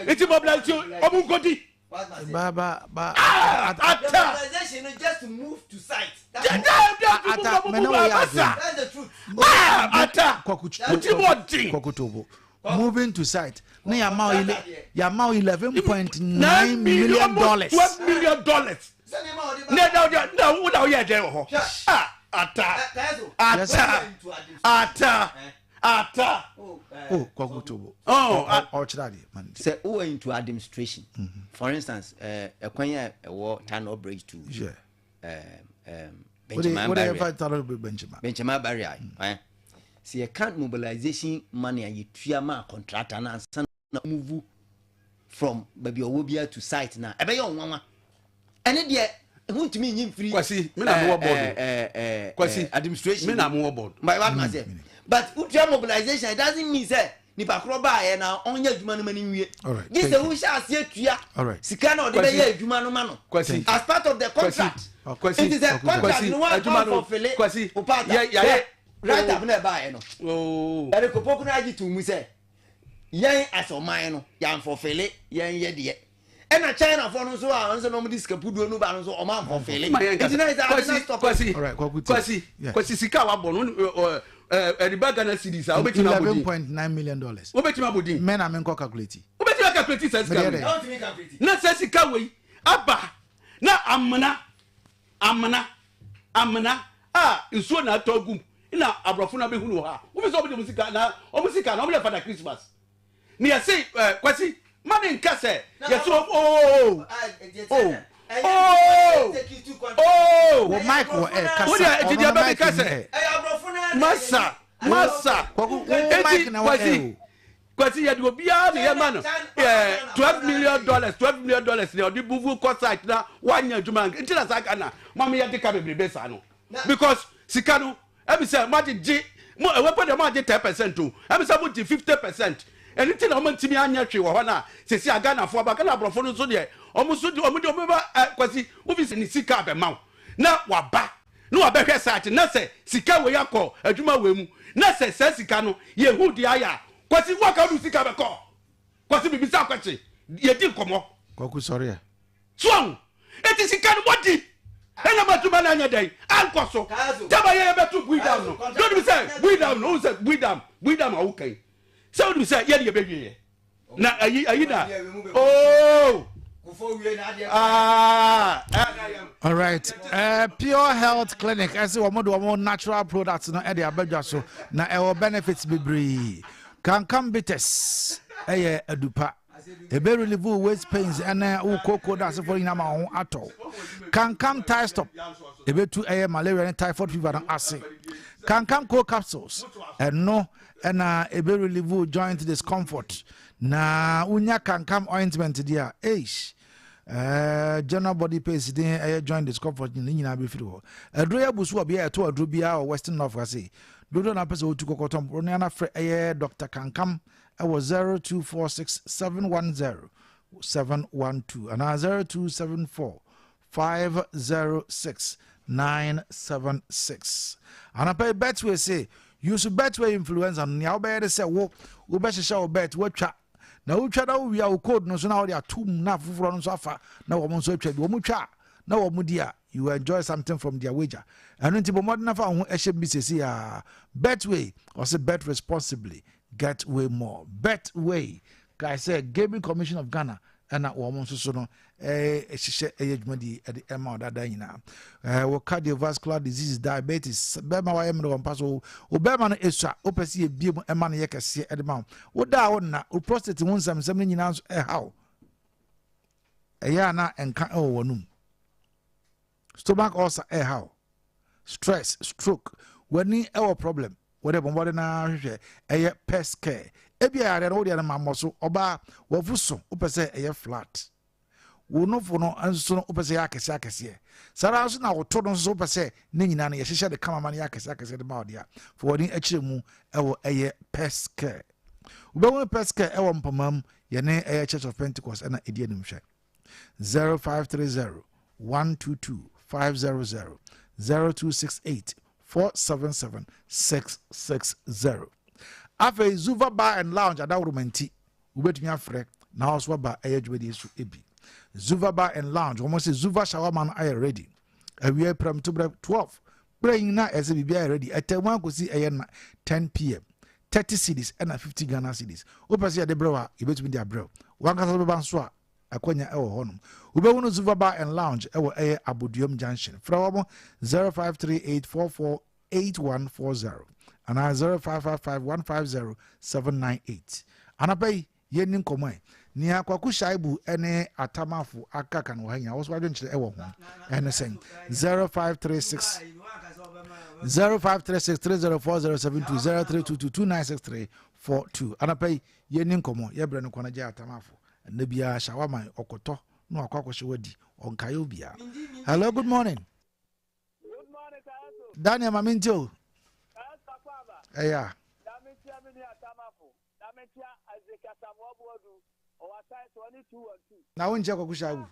Nti mobilization ɔmo nkodi. Ba ba ba. Ah, ata. Mobilization no just to move to site. Ata mɛ na wɔyɛ adwene. That's the truth. Ah, ata. Kwaku kwaku tobo. Moving to site. Ne yamma o yamma o $11.9 million. $12 million. Na na na wo na woyɛ dɛn wɔ hɔ? Ah, ata. Ata. Ata. Ata. Oh, Kwaku Tobo. Oh, ɔkyerɛ adeɛ. Man. Sɛ wowɔ into administration, for instance, ɛkwan a ɛwɔ Tano Bridge to yeah. Benjamin Barrier. Benjamin Barrier. Sɛ yɛka mobilization money a yɛtua ma contractor no ansa na move from baabi ɔwɔ biara to site na ɛbɛyɛ ɔnwanwa ɛne deɛ ɛho ntumi nyi mfiri Kwasi me na mewɔ board o Kwasi administration me na mewɔ board but what ma sɛ but wotua mobilization it doesn't mean sɛ. Nipa korɔ baeɛ na ɔnyɛ adwuma no ma no nwie. Gye sɛ wohyɛ aseɛ tua sika na ɔde bɛyɛ adwuma no ma no as part of the contract. Nti sɛ contract no woamfɔfele wo part a, write up na ɛbaeɛ no, Eric Opoku no agye too mu sɛ yɛn as ɔman no yɛamfɔfele yɛn yɛ deɛ. Ɛna China foɔ no nso a ɔno sɛ na wɔde sika puduo no ba no nso wɔn amfɔfele. Nti na ɛsɛ ade na stop. Kwasi Kwasi Kwasi sika a wabɔ no ɛde ba Ghana cedis a wobɛtumi abɔ din. $11.9 million. Wobɛtumi abɔ din. Mɛ na menkɔ calculate. Wobɛtumi acalculate sɛ sika wei. Na sɛ sika wei aba na amena amena amena a nsuo na atɔ agum na aborɔfo no abɛhunu wɔ ha. Wofɛ sɛ wɔde wɔn sika na wɔn sika na wɔn yɛ Father Christmas. Ne yɛse eh, Kwasi, ma ne nka sɛ yɛse o oh, oh, oh, oh. Wɔ mic wɔ ɛ kasa. Wo deɛ eti deɛ ɔno no bɛ mi mic ka ni sɛ ɛ. masa masa Kwaku, wo eti mic na wɔ ɛ Kwasi o. Kwasi yɛde obiara na yɛma no ɛɛ $12 million $12 million na ɔde bubu kɔ site na wanya adwuma nti na saa Ghana mo a yɛde ka bebrebe saa no because sika no ɛmi sɛ mo agyegye mo ɛwɔ pɛ deɛ mo agye 10% o, ɛmi sɛ mo gye 50%. Ɛno ti na wɔn ntumi anyɛ hwee wɔ hɔ na sisi a Ghanafoɔ aba Ghana aborɔfo no nso deɛ wɔn nso de wɔn de wɔn bɛba. Ɛ Kwasi, wofi sɛ ne sika abɛma wo na waba na wabɛhwɛ site na sɛ sika wei akɔ adwuma wei mu na sɛ saa sika no yɛhu deɛ ayɛ a, Kwasi, waka wode sika bɛkɔ. Kwasi, bibisa akɔkye yɛdi nkɔmmɔ. Kwaku sɔre ɛ. So ahu? Eti sika no mɔdi ɛna mo adwuma no anyɛ dɛn ankɔ so. Tɛma yɛ yɛbɛto Bui Dam no. Dɛ onim sɛ Bui Dam no, wohu sɛ Bui Dam, Bui Dam a woka yi, sɛ wonim sɛ yɛne yɛbɛwie yɛ. Na ayi ayi na oh ah. All right. Pure Health Clinic ɛsɛ wɔn de wɔn natural products no ɛde abɛdwa so na ɛwɔ benefits bebree. Kankam bitters ɛyɛ adupa. Ebe relieve wo waist pains ɛne wo kooko da asefoɔ nyinaa ma wo ho atɔ. Kankam tie stop ebetu ɛyɛ malaria ne typhoid fever no ase. Kankam cold capsules ɛno ɛna ebe relieve wo joint discomfort. Na wonya kankam ointment deɛ a eish general body pains din ɛyɛ joint discomfort ne nyinaa bɛfiri hɔ. Aduro yɛ abu so wɔ bea ɛtɔ aduro biara wɔ Western North ase. Dodoɔ na apɛ sɛ wotu kɔkɔtɔn boro ne anafrɛ ɛyɛ Dr. Kankam ɛwɔ 0246 710 712 anaa 0274 506 976. Anapa yi Betway se use Betway influencer no, nea wobɛyɛ de sɛ wo wobɛhyehyɛ wo bet woatwa na wotwa na wowie a, wo code no nso na wode atom na afoforɔ no nso afa na wɔn nso atwa bi, wɔn twa a na wɔn di a, you enjoy something from their wager. Ɛno nti bɔ mmɔden afa wo ho ɛhyɛ bi sɛsi a. Betway ɔse bet responsibly, get way more. Betway kae sɛ Gaming Commission of Ghana ɛna wɔn nso so no ɛhyehyɛ ɛyɛ dwumadi ɛde ɛma ɔdada nyinaa. Wɔ cardiovascular disease, diabetes, bɛrima wayɛ mmerɛ wɔ mpa so, wo bɛrima no esua, wopɛ sɛ yɛbie mu ɛma no yɛ kɛseɛ ɛde ma wo, woda a wonna, wo prostate ho nsɛmnsɛm no nyinaa nso ɛha wo, ɛyɛ a na ɛnka ɛwɔ w'anum, stomach ulcer ɛha wo, stress, stroke, w'ani ɛwɔ problem, wɔde bɔnbɔde na hwehwɛ ɛyɛ pest care. Ebi a yareɛ no wodeɛ no ma mmɔ so. Ɔbaa wafu so, wopɛ sɛ ɛyɛ flat, wo nofo no nso no wopɛ sɛ ɛyɛ akɛseɛ akɛseɛ, saa ara nso na woto no nso wopɛ sɛ ne nyinaa no yɛhyehyɛ de kama ma no yɛ akɛseɛ akɛseɛ de ma ɔde a, fa w'ani akyerɛ mu ɛwɔ ɛyɛ pest care. Wobɛhunu pest care ɛwɔ mpɔmaa mu, yɛne ɛyɛ Church of Pentecost ɛna ɛdi anim. Hwɛ 0530 122 500, 0268 477 660. Afei Zuva Bar and Lounge adaworoma nti wobɛtumi afrɛ na ɔso aba ɛyɛ dwumadie so ebi. Zuva Bar and Lounge, wɔn sɛ Zuva shawarma no ayɛ ready awia prɛmtoberɛ 12 berɛ yi na ɛsɛ biribi ayɛ ready. Ɛtɛ mu akɔsi ɛyɛ na 10 p.m., 30 cedis ɛna 50 Ghana cedis. Wopɛ sɛ yɛde brɛ a, yɛbɛtumi de abrɛ wankasa bɛba nso a, akwanya ɛwɔ hɔnom. Wobɛhunu Zuva Bar and Lounge ɛwɔ ɛyɛ Aboduam Junction. Frɛ wɔn 0538 44 8140 anaa 0555 150 798. Anapa yi yɛnni nkɔmmɔ ɛ nea Kwaku Shaibu ne Atamafo akaka no wɔ ha nyinaa, wɔso adwenkyerɛ ɛwɔ ho ɛne sɛn? 0536 0536 304072, 0322 296342. Anapa yi yɛnni nkɔmmɔ, yɛbrɛ no kwan gye Atamafo ɛnɛ biara shawarma ɔkɔtɔ na wakɔ akɔhyɛ wadi ɔnkaeɛ obiara. Hello, good morning. Daniel, ma mente o. Ɛyɛ a. Eric Asamoah Boadu, ɔwɔ asan so, ɔne 212. Na wo nkyɛ Kwaku Shaibu.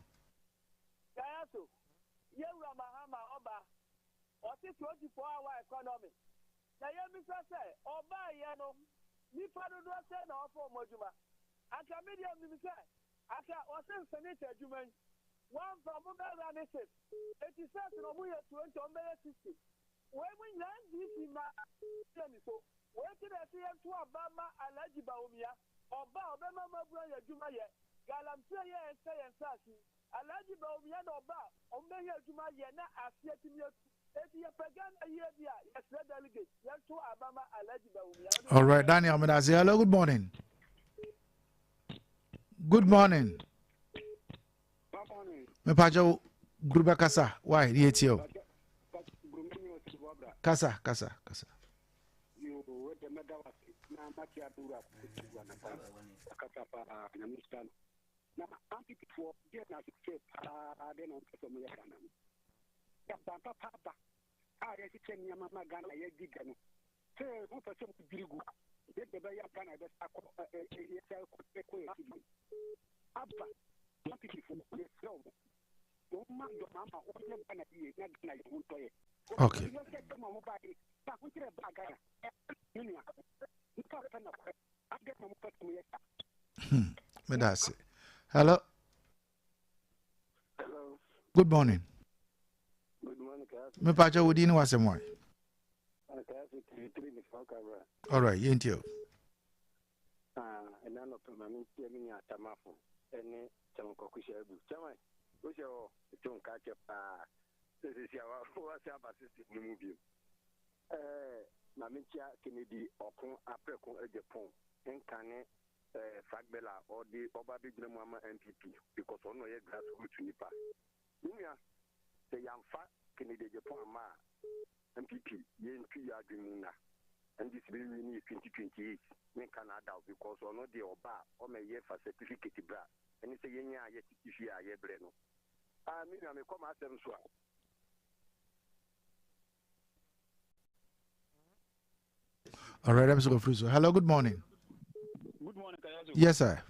Kayaso, Yɛwura Mahama ɔba, ɔse 24 hour economy. Na yɛmmisa sɛ, ɔbaeɛ no, nnipa dodoɔ sɛn na wɔafa wɔn adwuma? Anka me deɛ menim sɛ, anka ɔse nsenate adwuma yi, wɔamfa, wɔbɛwura ne six. Enti six no wɔyɛ 20, wɔbɛyɛ 60. Wei mu nyinaa NDC mmaa yɛ ni so. Wei nti na yɛse yɛnto aba mma Alhaji Bawumia. Ɔba a, ɔbɛma mmabunu anya adwuma yɛ. Galamsey yɛ ɛnsɛ yɛn nsaase yi. Alhaji Bawumia na ɔba a, wɔbɛnya adwuma ayɛ na ase atumi atu. Enti yɛpɛ Ghana yie bi a, yɛsrɛ delegate, yɛnto aba ma Alhaji Bawumia. Ɔne All right, Daniel Medase. Hello, good morning. Good morning. Mepakyɛ guru kasa. Why? Deɛ tie o. Kasa, kasa, kasa. Na ampipifoɔ deɛ na asese paa deɛ na wɔmpɛ sɛ wɔyɛ Ghana no. Aban papa aba a yɛhyehyɛ nneɛma ma Ghana yɛdi dɛ no sɛ mopɛ sɛ modwiri gu yɛ deɛ ɛbɛyɛ a Ghana yɛbɛsa akɔ yɛsa kɔ yɛ akyi bio. Aba ampipifoɔ yɛsrɛ wɔn wɔn ma dɔm ama wɔnyɛ Ghana yie na Ghana yɛ ho ntɔyɛ. Okay. Yɛsɛ sɛ mo ba yi ahokyerɛ baa Ghana ne nua nipa pɛ na kɔ adɛn na mopɛ sɛ moyɛ saa. Meda ase. Hello. Hello. Good morning. Good morning, Kayasi. Mepakyɛ wo din ne w'asɛm wae. Kayasi tiri ne fa kabra. All right, yɛntie o. Ah, ɛna nɔpɛ ma mentie me nua Atamafo ɛne Kyɛm Kwaku Shaibu. Kyɛm, wohyɛ hɔ to nka kyɛ paa. Sɛ sisi a wase aba system no mu bio. Ɛɛ, ma menkyia Kennedy Ɔko Aprɛko Agyapong nka ne eh, Fragbel a ɔde ɔba abɛgyina mu ama NPP because ɔno na ɔyɛ grassroots nipa. Me nua, sɛ yɛamfa Kennedy Agyapong amma a, NPP yɛntu yɛ adwene mu nna. NDC bɛwie ne yɛ 2028 menka no adaw because ɔno deɛ ɔba a ɔmɛyɛ fa certificate bra ɛne sɛ yɛnyɛ a yɛtete fie a yɛbrɛ no. Ah, me nua mekɔ m'asɛm so a. All right, I'm so free. So, hello, good morning. Good morning, Kayazo. Yes, sir.